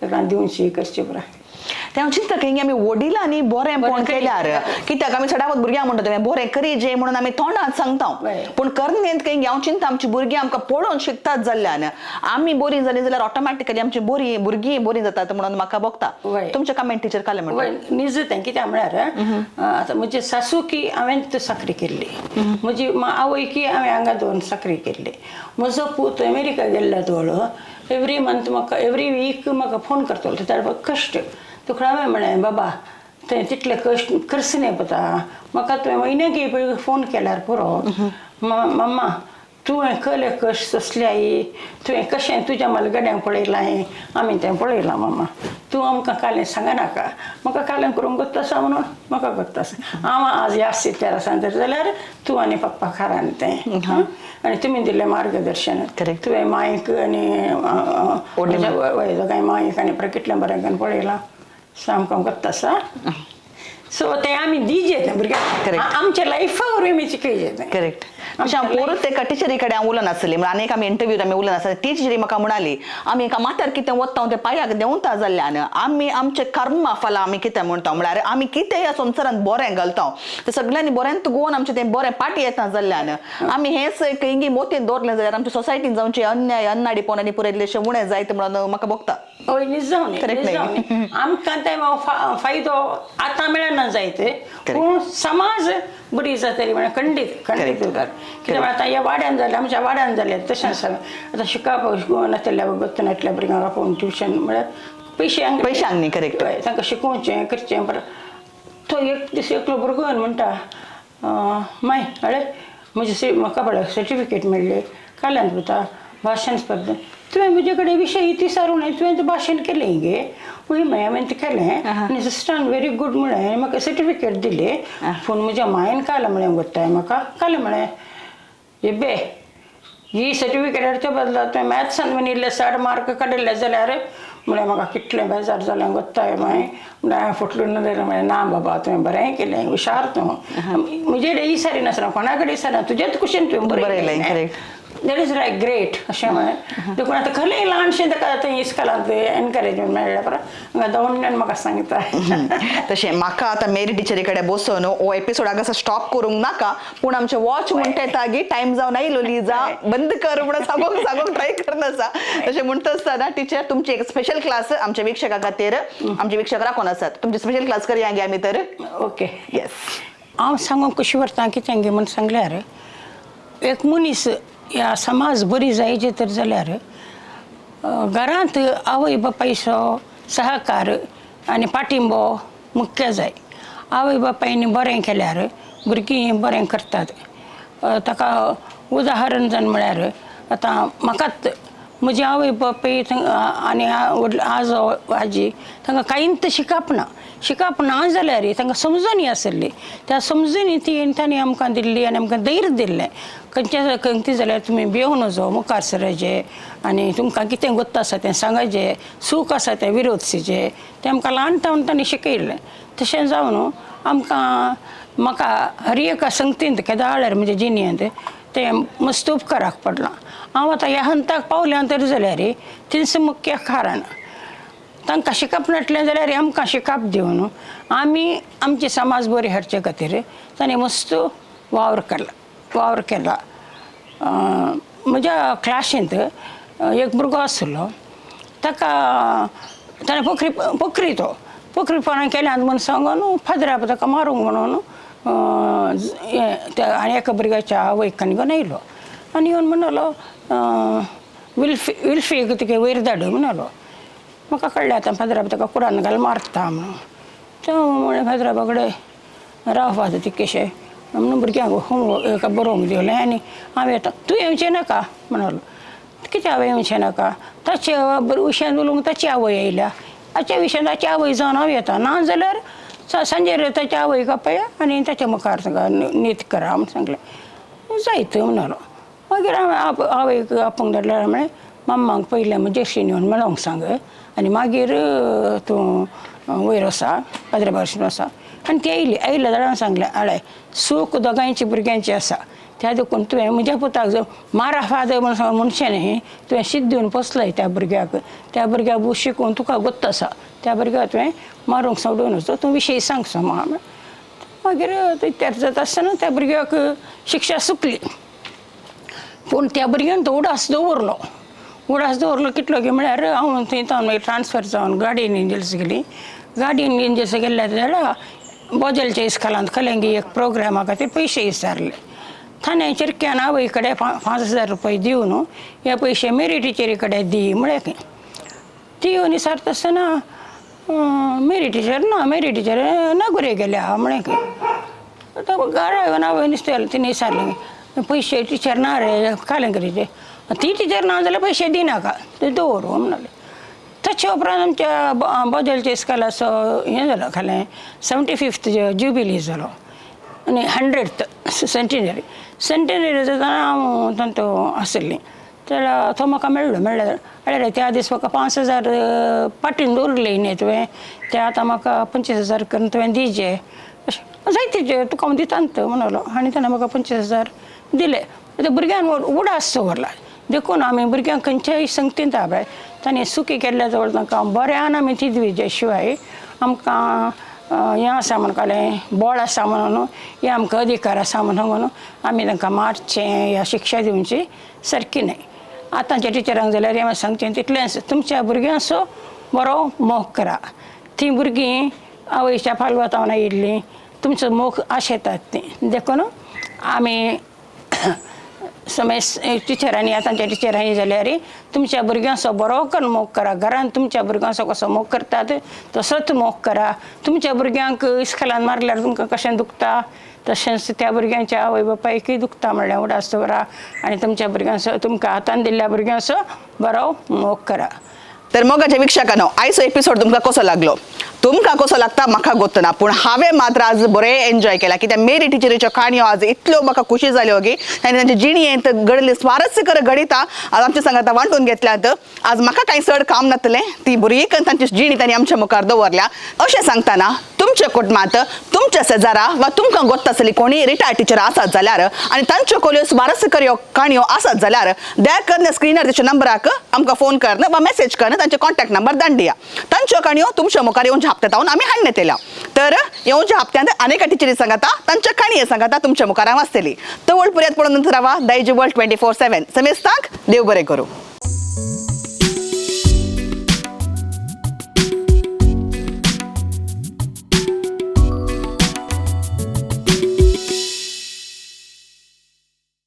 ताका दिवची करची पुरा. तें हांव चिंतता की आमी वडिलांनी बरेंपण बरें केल्यार कित्याक आमी सदांच भुरग्यांक म्हणटा तुवें बरें करी जे म्हणून आमी तोंडात सांगता, बरें. पूण करणेंत खंय हांव चिंता आमची भुरगीं आमकां पळोवन शिकतात जाल्ल्यान आमी बरीं जालीं जाल्यार ऑटोमॅटिकली आमची बरीं भुरगीं बरीं जातात म्हणून म्हाका भोगता. वय. तुमचें कमेंट टिचर कालें म्हणटा? वय, नीज तें. कित्याक म्हळ्यार आतां म्हजी सासू की हांवें चाकरी केल्ली, म्हजी आवय की हांवें हांगा दवरून चाकरी केल्ली. म्हजो पूत अमेरिका गेल्लो तोळ एवरी मंथ म्हाका एवरी वीक म्हाका फोन करतलो. ताका कश्ट तुका हांवें म्हळें बाबा तें तितले कश्ट करचे न्ही पुता, म्हाका तुवें म्हयन्याक एक फोन केल्यार पुरो. मम्मा तुवें कसले कश्ट सोंसल्याय, तुवें कशें तुज्या म्हालगड्यांक पळयलां, आमी तें पळयलां मम्मा, तूं आमकां कालें सांगनाका, म्हाका कालें करूंक गोत्ता आसा म्हणून म्हाका गोत्ता आसा. हांव आज ह्या स्थितीर आसा तर जाल्यार तूं आनी पप्पा खारान तें आनी तुमी दिल्लें मार्गदर्शन. Correct. तुवें मायक आनी वय दोगांय मायक आनी कितलें बरें करून पळयलां, सामको गोत्ता आसा. सो तें आमी दिजे तें भुरग्यांक. Correct. आमच्या लायफा वरवीं आमी शिकयजे तें. करेक्ट. अशें हांव परत एका टिचरी कडेन हांव उलयनासलें म्हणल्यार आनी एक आमी इंटरव्यूर आमी उलयनासले, ती टिचरी म्हाका म्हणाली आमी एका माथ्यार कितें वता तें पांयाक देंवता जाल्ल्यान आमी आमचे कर्मा फाला आमी कितें म्हणटा म्हळ्यार आमी कितें ह्या संवसारांत बरें घालता तें सगळ्यांनी बरेंच गोवन आमचें तें बरें पाटी येता जाल्ल्यान आमी हेंच खंय मोतीन दवरलें जाल्यार आमच्या सोसायटीन जावचे अन्याय अन्नाडीपण आनी पुरयल्लेशें उणें जायत म्हणून म्हाका भोगता. हय निजावणी. Correct नाही? निजावणी आमकां ते फायदो आतां मेळना जायत, पूण समाज बरी जातली म्हळ्यार खंडीत खंडीत उरतात. कित्याक आतां ह्या वाड्यान जालें, आमच्या वाड्यान जालें तशें आसा. आतां शिकप नासल्या, गत्त नासल्या भुरग्यांक आपोवन ट्युशन म्हळ्यार पयशे. पयशांक न्ही, correct. हय, तांकां शिकोवचें करचें. बरें, तो एक दीस एकलो भुरगो येवन म्हणटा, माय अळे म्हजे म्हाका पळय सर्टिफिकेट मेळ्ळी काल्यान पुता भाशण स्पर्धेत. तुवें म्हजे कडेन विशय इतिसारू न्हय, तुवें तें भाशण केलें गे. वय माय, हांवें तें केलें आनी सिस्टरान व्हेरी गूड म्हळें आनी म्हाका सर्टिफिकेट दिली. पूण म्हज्या मायन काल म्हळें गोत्ताय म्हाका काल म्हळें येबे ही सर्टिफिकेटाच्या बदला तुवें मॅथ्सान बीन इल्ले 60 मार्क काडिल्ले जाल्यार म्हळ्यार म्हाका कितलें बेजार जालें गोत्ताय माय. म्हळ्यार हांवें फुटलो नदर म्हळें ना बाबा, तुवें बरें केलें, हुशार तूं. म्हजे कडेन इसारी नासना, कोणा कडेन इसारना, तुजेच कुशीन तुवें बरयलें, बरयलें, that is like great अशें म्हळें. देखून आतां खरें ल्हानशें ताका आतां इस्कॉलांत एनकरेजमेंट मेळ्ळें परत हांगा दोंड्यान म्हाका सांगता. तशें म्हाका आतां मेरी टिचरी कडेन बसून हो एपिसोड हांगासर स्टॉप करूंक नाका, पूण आमचे वॉच म्हणटा येता की टायम जावन आयलो, लिजा बंद कर म्हणून सांगूंक सांगूंक ट्राय करना आसा. तशें म्हणटा आसतना टिचर, तुमची एक स्पेशल क्लास आमच्या वीक्षका खातीर, आमचे वीक्षक राखून आसात, तुमची स्पेशल क्लास करया गे आमी तर. ओके. येस. हांव सांगूंक कशी व्हरता कितें गे म्हूण सांगल्यार, एक मनीस ह्या समाज बरी जायची तर जाल्यार घरांत आवय बापायचो सहकार आनी पाटिंबो मुख्य जाय. आवय बापायन बरें केल्यार भुरगीं बरें करतात. ताका उदाहरण जावन म्हळ्यार आतां म्हाकाच म्हजी आवय बापूय आनी व्हडलो आजो आजी तांकां कांयच शिकप ना. शिकप ना जाल्यार तांकां समजणी आसली, त्या समजणी ती तांणी आमकां दिल्ली आनी आमकां धैर्य दिल्लें, खंयच्या खंयती जाल्यार तुमी भियोवं नजो, मुखार सरचें आनी तुमकां कितें गोत्त आसा तें सांगाचें, सूख आसा तें विरोधचें, तें आमकां ल्हान तावन तांणी शिकयल्लें. तशें जावन आमकां म्हाका हर एका संगतींत केदाळ्यार म्हज्या जिणेंत तें मस्त उपकाराक पडलां. हांव आतां ह्या हंताक पावलें तर जाल्यार तेंच मुख्य कारण. तांकां शिकप नासलें जाल्यार आमकां शिकप दिवन आमी आमची समाज बरी हाडचे खातीर तांणी मस्त वावर केला, वावर केला. म्हज्या क्लासींत एक भुरगो आशिल्लो, ताका ताणें पोखरी पोखरी तो पोखरीपणां केल्यात म्हूण सांगून फादरा ताका मारूंक म्हणून हें आनी एका भुरग्याच्या आवयक घेवन आयलो आनी येवन म्हणलो, विल्फी विल्फीक तुगे वयर धाड म्हणलो. म्हाका कळ्ळें आतां फादरा ताका कुडान घाल मारता म्हणून. तो म्हणलें फादरा बाबडे राव फादर तितकेशें म्हणून भुरग्यांक होमवर्क बरोवंक दिलें आनी हांव येता, तूं येवचें नाका म्हणलो. कितें हांवें येवचें नाका? ताचे विशयान उलोवंक ताची आवय आयल्या, ताच्या विशयान ताची आवय जावन हांव येता, ना जाल्यार सांजेर ताच्या आवयक आपया आनी ताच्या मुखार ताका नीत करा म्हूण सांगलें. जायत म्हणलो. मागीर हांवें आवयक आपोवंक धाडल्यार म्हळें मम्माक पयलें म्हजेशी येवन मेळोंक सांग आनी मागीर तूं वयर वसा पाद्रे भाशेन वसा. आनी ती आयली, आयले जाल्यार हांवें सांगलें, आळे सूख दोगांयची भुरग्यांची आसा, त्या देखून तुवें म्हज्या पुताक जर मारा फादर म्हूण सांग म्हणचें न्ही, तुवें शीत दिवन पोसलाय त्या भुरग्याक, त्या भुरग्याक शिकून तुका गोत्त आसा, त्या भुरग्याक तुवें मारूंक सोडून वचो, तूं विशय सांग सो म्हाका. मागीर ते जाता आसतना त्या भुरग्याक शिक्षा सुकली, पूण त्या भुरग्यान तो उडास दवरलो. उडास दवरलो कितलो की म्हळ्यार हांव थंय तावन मागीर ट्रान्सफर जावन गार्डियन एंजल्स गेली. गार्डियन एंजल्स गेल्ले जाल्यार बोजलच्या इस्कॉलांत खलेंगी एक प्रोग्रामा खातीर पयशे विचारले. थाने चिरक्यान आवय कडेन 5,000 रुपये दिवन हे पयशे मेरी टिचरी कडेन दी म्हळें खंय. ती येवन विचारता आसतना मेरी टिचर ना, मेरी टिचर नागुरे गेल्या म्हळें खंय. आतां घरा येवन आवय नुस्तें तिणें विचारलें पयशे टिचर ना रे कालेंकरीचे, ती टिचर ना जाल्यार पयशे दिनाका ते दवर म्हणाले. ताचे उपरांत आमच्या बोजलच्या इस्कॉलाचो हें जालो खालें 75th jubilee जालो आनी 100th centenary. Centenary जातना हांव तांतू आशिल्लीं जाल्यार तो म्हाका मेळ्ळो. मेळ्ळो अरे त्या दीस म्हाका 5,000 पाटीन दवरले न्ही तुवें, ते आतां म्हाका 25,000 करून तुवें दिजे अशें जायते तुका हांव दिता न्हू म्हणलो आनी ताणें म्हाका 25,000 दिले. ते भुरग्यान उडास दवरला. देखून आमी भुरग्यांक खंयच्याय संगतींत पळय तांणी सुकी केल्ल्या जवळ तांकां बऱ्यान आमी ती दिवचे शिवाय आमकां हें आसा म्हण कळ्ळें बळ आसा म्हणून हें आमकां अधिकार आसा म्हणून आमी तांकां मारचें या शिक्षा दिवची सारकी न्हय. आतांच्या टिचरांक जाल्यार हांवें सांगचें तितलेंच, तुमच्या भुरग्यांचो बरो मोग करा. तीं भुरगीं आवयच्या पालवातावन आयिल्लीं, तुमचो मोग आशेतात तीं. देखून आमी समेस्त टिचरांनी, आतांच्या टिचरांनी जाल्यार तुमच्या भुरग्यांचो बरो करून मोग करा. घरान तुमच्या भुरग्यांचो कसो मोग करतात तसोच मोग करा. तुमच्या भुरग्यांक इस्कोलान मारल्यार तुमकां कशें दुखता तशेंच त्या भुरग्यांच्या आवय बापायकय दुखता म्हणल्यार उडास दवरा आनी तुमच्या भुरग्यांचो, तुमकां हातान दिल्ल्या भुरग्यांचो बरो मोग करा. तर मोगाच्या वीक्षकांनो, आयचो एपिसोड तुमकां कसो लागलो? तुमकां कसो लागता म्हाका गोत्त ना, पूण हांवें मात्र आज बरें एन्जॉय केला, कित्याक मेरी टिचरीच्यो काणयो आज इतल्यो म्हाका खुशी जाल्यो की आनी तांच्या जिणेंत घडले स्वारस्यकर घडिता आज आमच्या सांगाता वांटून घेतल्यात. आज म्हाका कांय चड काम नातलें, ती बरी करून तांची जिणी तांणी आमच्या मुखार दवरल्या. अशें सांगतना तुमच्या कुटुंबांत, तुमच्या शेजारा वा तुमकां गोत्त आसली कोणी रिटायर्ड टिचर आसात जाल्यार आनी तांच्यो कोल्यो स्वारस्यकर ह्यो काणयो आसात जाल्यार दया करून स्क्रिनार तेच्या नंबराक आमकां फोन करून वा मॅसेज करून तांचे कॉन्टॅक्ट नंबर धाडून दिया. तांच्यो काणयो तुमच्या मुखार येवच्या हप्त्यांत हांव आमी हाडण्यात येयल्या. तर येवच्या हप्त्यांत अनेक टिचरी सांगाता तांच्या काणये सांगाता तुमच्या मुखार हांव आसतली. तवळ पुऱ्यात पळोवन नंतर रावा दायजी वर्ल्ड 24/7. समेस्तांक देव बरें करूं.